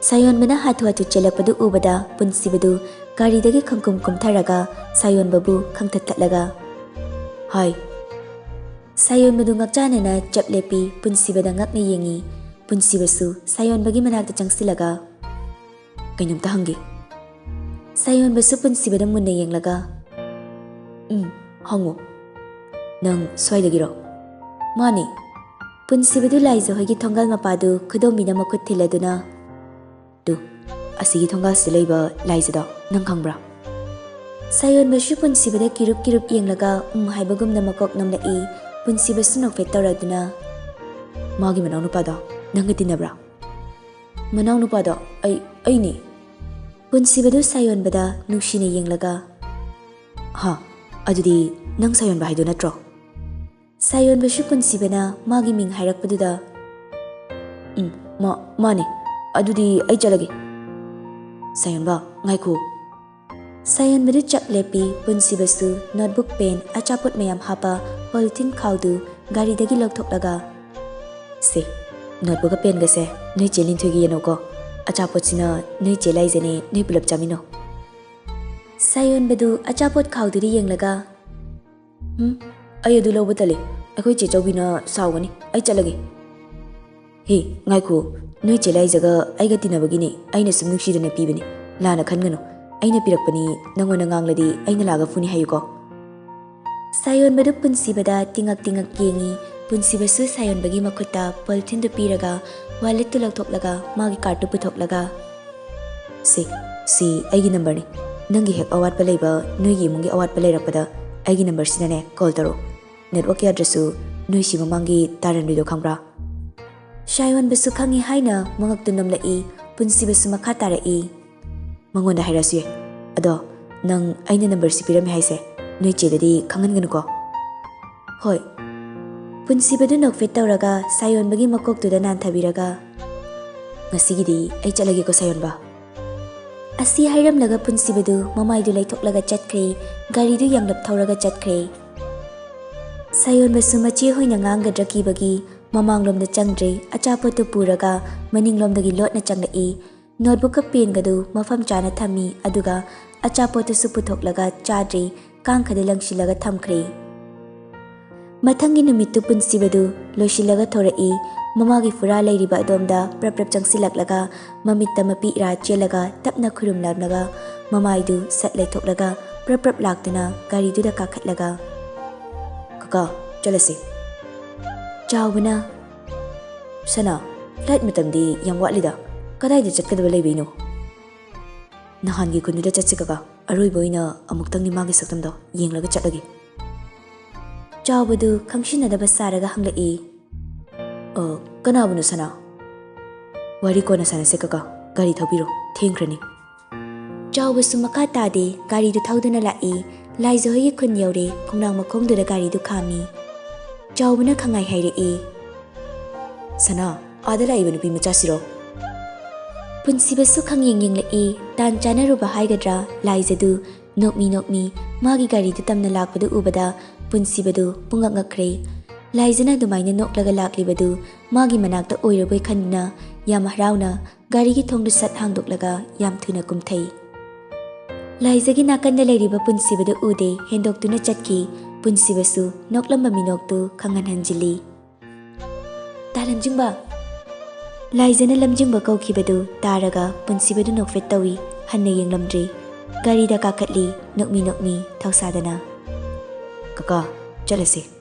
ꯁꯥꯌꯣꯟꯕꯅ ꯍꯥꯊꯨ ꯍꯥꯊꯨ ꯆꯦꯜꯂꯛꯄꯗꯨ ꯎꯕꯗ ꯄꯨꯟꯁꯤꯕꯗꯨ ꯒꯥꯔꯤꯗꯒꯤ ꯈꯪꯀꯨꯝ ꯀꯨꯝꯊꯔꯒ ꯁꯥꯌꯣꯟꯕꯕꯨ ꯈꯪꯊꯠ ꯊꯠꯂꯒ, "ꯍꯥꯏ!" ꯁꯥꯌꯣꯟꯕꯗꯨ ꯉꯛꯆꯥꯅꯅ ꯆꯞ ꯂꯦꯞꯄꯤ꯫ ꯄꯨꯟꯁꯤꯕꯗ ꯉꯛꯅ ꯌꯦꯡꯉꯤ꯫ ꯄꯨꯟꯁꯤꯕꯁꯨ ꯁꯥꯌꯣꯟꯕꯒꯤ ꯃꯅꯥꯛꯇ ꯆꯪꯁꯤꯜꯂꯒ, "ꯀꯩꯅꯣꯝꯇ ꯍꯪꯒꯦ?" ꯁꯥꯌꯣꯟꯕꯁꯨ ꯄꯨꯟꯁꯤꯕꯗ ꯃꯨꯟꯅ ꯌꯦꯡꯂꯒ, "ꯎꯝ, ꯍꯪꯉꯨ꯫ ꯅꯪ ꯁ꯭ꯋꯥꯏꯗꯒꯤꯔꯣ?" "ꯃꯥꯅꯦ꯫" ꯄꯨꯟꯁꯤꯕꯗꯨ ꯂꯥꯏꯖ ꯍꯣꯏꯒꯤ ꯊꯣꯡꯒꯥꯜ ꯃꯄꯥꯗꯨ ꯈꯨꯗꯣꯝꯕꯤꯅ ꯃꯈꯨꯠ ꯊꯤꯜꯂꯗꯨꯅ, "ꯇꯨ, ꯑꯁꯤꯒꯤ ꯊꯣꯡꯒꯥꯜꯁꯤꯗ ꯂꯩꯕ ꯂꯥꯏꯖꯗꯣ ꯅꯪ ꯈꯪꯕ꯭ꯔꯥ?" ꯁꯥꯌꯣꯟꯕꯁꯨ ꯄꯨꯟꯁꯤꯕꯗ ꯀꯤꯔꯨꯞ ꯀꯤꯔꯨꯞ ꯌꯦꯡꯂꯒ ꯎꯝ ꯍꯥꯏꯕꯒꯨꯝꯅ ꯃꯀꯣꯛ ꯅꯣꯝꯂꯛꯏ꯫ ꯄꯨꯟꯁꯤꯕꯁꯨ ꯅꯣꯛꯐꯦꯠ ꯇꯧꯔꯗꯨꯅ, "ꯃꯥꯒꯤ ꯃꯅꯥꯎꯅꯨꯄꯥꯗꯣ ꯅꯪꯒ ꯇꯤꯟꯅꯕ꯭ꯔꯥ?" "ꯃꯅꯥꯎꯅꯨꯄꯥꯗꯣ ꯑꯩ, ꯑꯩꯅꯤ꯫" ꯄꯨꯟꯁꯤꯕꯗꯨ ꯁꯥꯌꯣꯟꯕꯗ ꯅꯨꯡꯁꯤꯅ ꯌꯦꯡꯂꯒ, "ꯍꯥ, ꯑꯗꯨꯗꯤ ꯅꯪ ꯁꯥꯌꯣꯟꯕ ꯍꯥꯏꯗꯣ ꯅꯠꯇ꯭ꯔꯣ?" ꯁꯥꯌꯣꯟꯕꯁꯨ ꯄꯨꯟꯁꯤꯕꯅ ꯃꯥꯒꯤ ꯃꯤꯡ ꯍꯥꯏꯔꯛꯄꯗꯨꯗ, "ꯎꯝ, ꯃꯥ-, ꯃꯥꯅꯦ꯫ ꯑꯗꯨꯗꯤ ꯑꯩ ꯆꯠꯂꯒꯦ꯫" "ꯁꯥꯌꯣꯟꯕ, ꯉꯥꯏꯈꯣ꯫" ꯁꯥꯌꯣꯟꯕꯗꯨ ꯆꯞ ꯂꯦꯞꯄꯤ꯫ ꯄꯨꯟꯁꯤꯕꯁꯨ ꯅꯣꯠꯕꯨꯛ, ꯄꯦꯟ, ꯑꯆꯥꯄꯣꯠ ꯃꯌꯥꯝ ꯍꯥꯞꯄ ꯄꯣꯂꯤꯊꯤꯟ ꯈꯥꯎꯗꯨ ꯒꯥꯔꯤꯗꯒꯤ ꯂꯧꯊꯣꯛꯂꯒ, "ꯁꯦ, ꯅꯣꯠꯕꯨꯛꯀ ꯄꯦꯟꯒꯁꯦ ꯅꯣꯏ ꯆꯦ ꯂꯤꯟꯊꯣꯏꯒꯤ ꯌꯦꯟꯅꯧꯀꯣ꯫ ꯑꯆꯥꯄꯣꯠꯁꯤꯅ ꯅꯣꯏ ꯆꯦ ꯂꯥꯏꯖꯅꯦ, ꯅꯣꯏ ꯄꯨꯂꯞ ꯆꯥꯃꯤꯟꯅꯧ꯫" ꯁꯥꯌꯣꯟꯕꯗꯨ ꯑꯆꯥꯄꯣꯠ ꯈꯥꯎꯗꯨꯗ ꯌꯦꯡꯂꯒ, "ꯎꯝ, ꯑꯩ ꯑꯗꯨ ꯂꯧꯕ ꯇꯜꯂꯤ꯫ ꯑꯩꯈꯣꯏ ꯆꯦ ꯆꯧꯕꯤꯅ ꯁꯥꯎꯒꯅꯤ꯫ ꯑꯩ ꯆꯠꯂꯒꯦ꯫" "ꯍꯦ, ꯉꯥꯏꯈꯣ꯫ ꯅꯣꯏ ꯆꯦ ꯂꯥꯏꯖꯒ ꯑꯩꯒ ꯇꯤꯟꯅꯕꯒꯤꯅꯤ꯫ ꯑꯩꯅ ꯁꯨꯝ ꯅꯨꯡꯁꯤꯗꯅ ꯄꯤꯕꯅꯤ꯫ ꯂꯥꯟꯅ ꯈꯟꯒꯅꯨ꯫ ꯑꯩꯅ ꯄꯤꯔꯛꯄꯅꯤ꯫ ꯅꯪꯉꯣꯟꯗ ꯉꯥꯡꯂꯗꯤ ꯑꯩꯅ ꯂꯥꯛꯑꯒ ꯐꯨꯅꯤ ꯍꯥꯏꯌꯨꯀꯣ꯫" ꯁꯥꯌꯣꯟꯕꯗꯨ ꯄꯨꯟꯁꯤꯕꯗ ꯇꯤꯉꯛ ꯇꯤꯉꯛ ꯌꯦꯡꯉꯤ꯫ ꯄꯨꯟꯁꯤꯕꯁꯨ ꯁꯥꯌꯣꯟꯕꯒꯤ ꯃꯈꯨꯠꯇ ꯄꯣꯂꯤꯊꯤꯟꯗꯨ ꯄꯤꯔꯒ ꯋꯥꯂꯦꯠꯇꯨ ꯂꯧꯊꯣꯛꯂꯒ ꯃꯥꯒꯤ ꯀꯥꯔꯠꯇꯨ ꯄꯨꯊꯣꯛꯂꯒ, "ꯁꯤ, ꯁꯤ ꯑꯩꯒꯤ ꯅꯝꯕꯔꯅꯤ꯫ ꯅꯪꯒꯤ ꯍꯦꯛ ꯑꯋꯥꯠꯄ ꯂꯩꯕ, ꯅꯣꯏꯒꯤ ꯏꯃꯨꯡꯒꯤ ꯑꯋꯥꯠꯄ ꯂꯩꯔꯛꯄꯗ ꯑꯩꯒꯤ ꯅꯝꯕꯔꯁꯤꯗꯅꯦ ꯀꯣꯜ ꯇꯧꯔꯛꯑꯣ꯫ ꯅꯦꯠꯋꯥꯛ ꯌꯥꯗ꯭ꯔꯁꯨ ꯅꯣꯏ ꯁꯤ ꯃꯃꯥꯡꯒꯤ ꯇꯥꯔꯟꯗꯨꯗꯣ ꯈꯪꯕ꯭ꯔꯥ?" ꯁꯥꯌꯣꯟꯕꯁꯨ ꯈꯪꯉꯤ ꯍꯥꯏꯅ ꯃꯉꯛꯇꯨ ꯅꯣꯝꯂꯛꯏ꯫ ꯄꯨꯟꯁꯤꯕꯁꯨ ꯃꯈꯥ ꯇꯥꯔꯛꯏ, "ꯃꯉꯣꯟꯗ ꯍꯥꯏꯔꯛꯑꯁꯨ ꯌꯥꯏ꯫ ꯑꯗꯣ ꯅꯪ ꯑꯩꯅ ꯅꯝꯕꯔꯁꯤ ꯄꯤꯔꯝꯃꯦ ꯍꯥꯏꯁꯦ ꯅꯣꯏ ꯆꯦꯗꯗꯤ ꯈꯪꯍꯟꯒꯅꯨꯀꯣ꯫" "ꯍꯣꯏ꯫" ꯄꯨꯟꯁꯤꯕꯗꯨ ꯅꯣꯛꯐꯦꯠ ꯇꯧꯔꯒ ꯁꯥꯌꯣꯟꯕꯒꯤ ꯃꯀꯣꯛꯇꯨꯗ ꯅꯥꯟꯊꯕꯤꯔꯒ, "ꯉꯁꯤꯒꯤꯗꯤ ꯑꯩ ꯆꯠꯂꯒꯦꯀꯣ ꯁꯥꯌꯣꯟꯕ꯫" ꯑꯁꯤ ꯍꯥꯏꯔꯝꯂꯒ ꯄꯨꯟꯁꯤꯕꯗꯨ ꯃꯃꯥꯏꯗꯨ ꯂꯩꯊꯣꯛꯂꯒ ꯆꯠꯈ꯭ꯔꯦ꯫ ꯒꯥꯔꯤꯗꯨ ꯌꯥꯡꯂꯞ ꯊꯧꯔꯒ ꯆꯠꯈ꯭ꯔꯦ꯫ ꯁꯥꯌꯣꯟꯕꯁꯨ ꯃꯆꯦ ꯍꯣꯏꯅ ꯉꯥꯡꯒꯗ꯭ꯔꯥ ꯀꯤꯕꯒꯤ ꯃꯃꯥꯡꯂꯣꯝꯗ ꯆꯪꯗ꯭ꯔꯦ꯫ ꯑꯆꯥꯄꯣꯠꯇꯨ ꯄꯨꯔꯒ ꯃꯅꯤꯡꯂꯣꯝꯗꯒꯤ ꯂꯣꯠꯅ ꯆꯪꯂꯛꯏ꯫ ꯅꯣꯠꯕꯨꯛꯀ ꯄꯦꯟꯒꯗꯨ ꯃꯐꯝ ꯆꯥꯅ ꯊꯝꯃꯤ, ꯑꯗꯨꯒ ꯑꯆꯥꯄꯣꯠꯇꯨꯁꯨ ꯄꯨꯊꯣꯛꯂꯒ ꯆꯥꯗ꯭ꯔꯤ꯫ ꯀꯥꯡꯈꯗ ꯂꯪꯁꯤꯜꯂꯒ ꯊꯝꯈ꯭ꯔꯦ꯫ ꯃꯊꯪꯒꯤ ꯅꯨꯃꯤꯠꯇꯨ ꯄꯨꯟꯁꯤꯕꯗꯨ ꯂꯣꯏꯁꯤꯜꯂꯒ ꯊꯣꯔꯛꯏ꯫ ꯃꯃꯥꯒꯤ ꯐꯨꯔꯥ ꯂꯩꯔꯤꯕ ꯑꯗꯣꯝꯗ ꯄ꯭ꯔꯞ ꯄ꯭ꯔꯞ ꯆꯪꯁꯤꯜꯂꯛꯂꯒ ꯃꯃꯤꯠꯇ ꯃꯄꯤ ꯏꯔꯥ ꯆꯦꯜꯂꯒ ꯇꯞꯅ ꯈꯨꯔꯨꯝꯂꯝꯂꯒ ꯃꯃꯥꯏꯗꯨ ꯁꯠ ꯂꯩꯊꯣꯛꯂꯒ ꯄ꯭ꯔꯞ ꯄ꯭ꯔꯞ ꯂꯥꯛꯇꯨꯅ ꯒꯥꯔꯤꯗꯨꯗ ꯀꯥꯈꯠꯂꯒ, "ꯀꯀꯥ, ꯆꯠꯂꯁꯤ꯫" ꯆꯥꯎꯕꯅ, "ꯁꯅꯥ, ꯐ꯭ꯂꯥꯏꯠ ꯃꯇꯝꯗꯤ ꯌꯥꯝ ꯋꯥꯠꯂꯤꯗ, ꯀꯗꯥꯏꯗ ꯆꯠꯀꯗꯕ ꯂꯩꯕꯩꯅꯣ?" "ꯅꯍꯥꯟꯒꯤ ꯈꯨꯟꯗꯨꯗ ꯆꯠꯁꯤ ꯀꯀꯥ, ꯑꯔꯣꯏꯕ ꯑꯣꯏꯅ ꯑꯃꯨꯛꯇꯪꯗꯤ ꯃꯥꯒꯤ ꯁꯛꯇꯝꯗꯣ ꯌꯦꯡꯂꯒ ꯆꯠꯂꯒꯦ꯫" ꯆꯥꯎꯕꯗꯨ ꯈꯪꯁꯤꯟꯅꯗꯕ ꯁꯥꯔꯒ ꯍꯪꯂꯛꯏ꯫ "ꯑ, ꯀꯅꯥꯕꯨꯅꯣ ꯁꯅꯥ?" "ꯋꯥꯔꯤ ꯀꯣꯟꯅ ꯁꯥꯟꯅꯁꯦ ꯀꯀꯥ, ꯒꯥꯔꯤ ꯊꯧꯕꯤꯔꯣ, ꯊꯦꯡꯈ꯭ꯔꯅꯤ꯫" ꯆꯥꯎꯕꯁꯨ ꯃꯈꯥ ꯇꯥꯗꯦ, ꯒꯥꯔꯤꯗꯨ ꯊꯧꯗꯨꯅ ꯂꯥꯛꯏ꯫ ꯂꯥꯏꯖꯍꯣꯏꯒꯤ ꯈꯨꯟ ꯌꯧꯔꯦ, ꯈꯣꯡꯅꯥꯡ ꯃꯈꯣꯡꯗꯨꯗ ꯒꯥꯔꯤꯗꯨ ꯈꯥꯝꯃꯤ꯫ ꯆꯥꯎꯕꯅ ꯈꯪꯉꯥꯏ ꯍꯥꯏꯔꯛꯏ꯫ "ꯁꯅꯥ, ꯑꯥꯗ ꯂꯥꯛꯏꯕ ꯅꯨꯄꯤ ꯃꯆꯥꯁꯤꯔꯣ?" ꯄꯨꯟꯁꯤꯕꯁꯨ ꯈꯪꯌꯦꯡ ꯌꯦꯡꯂꯛꯏ꯫ ꯇꯥꯟ ꯆꯥꯅꯔꯨꯕ ꯍꯥꯏꯒꯗ꯭ꯔꯥ, ꯂꯥꯏꯖꯗꯨ ꯅꯣꯛꯃꯤ ꯅꯣꯛꯃꯤ ꯃꯥꯒꯤ ꯒꯥꯔꯤꯗꯨ ꯇꯝꯅ ꯂꯥꯛꯄꯗꯨ ꯎꯕꯗ ꯄꯨꯟꯁꯤꯕꯗꯨ ꯄꯨꯡꯉꯛ ꯉꯛꯈ꯭ꯔꯦ꯫ ꯂꯥꯏꯖꯅ ꯑꯗꯨꯃꯥꯏꯅ ꯅꯣꯛꯂꯒ ꯂꯥꯛꯂꯤꯕꯗꯨ ꯃꯥꯒꯤ ꯃꯅꯥꯛꯇ ꯑꯣꯏꯔꯕꯣꯏ ꯈꯟꯗꯨꯅ ꯌꯥꯝ ꯍꯔꯥꯎꯅ ꯒꯥꯔꯤꯒꯤ ꯊꯣꯡꯗꯨ ꯁꯠ ꯍꯥꯡꯗꯣꯛꯂꯒ ꯌꯥꯝ ꯊꯨꯅ ꯀꯨꯝꯊꯩ꯫ ꯂꯥꯏꯖꯒꯤ ꯅꯥꯀꯟꯗ ꯂꯩꯔꯤꯕ ꯄꯨꯟꯁꯤꯕꯗꯨ ꯎꯗꯦ, ꯍꯦꯟꯗꯣꯛꯇꯨꯅ ꯆꯠꯈꯤ꯫ ꯄꯨꯟꯁꯤꯕꯁꯨ ꯅꯣꯛꯂꯝꯕ ꯃꯤꯅꯣꯛꯇꯨ ꯈꯪꯍꯟꯍꯟꯖꯤꯜꯂꯤ꯫ "ꯇꯥ ꯂꯝꯖꯤꯡꯕ!" ꯂꯥꯏꯖꯅ ꯂꯝꯖꯤꯡꯕ ꯀꯧꯈꯤꯕꯗꯨ ꯇꯥꯔꯒ ꯄꯨꯟꯁꯤꯕꯗꯨ ꯅꯣꯛꯐꯦꯠ ꯇꯧꯏ, ꯍꯟꯅ ꯌꯦꯡꯂꯝꯗ꯭ꯔꯤ꯫ ꯒꯥꯔꯤꯗ ꯀꯥꯈꯠꯂꯤ, ꯅꯣꯛꯃꯤ ꯅꯣꯛꯃꯤ ꯊꯧꯁꯥꯗꯅ꯫ "ꯀꯀꯥ, ꯆꯠꯂꯁꯤ꯫"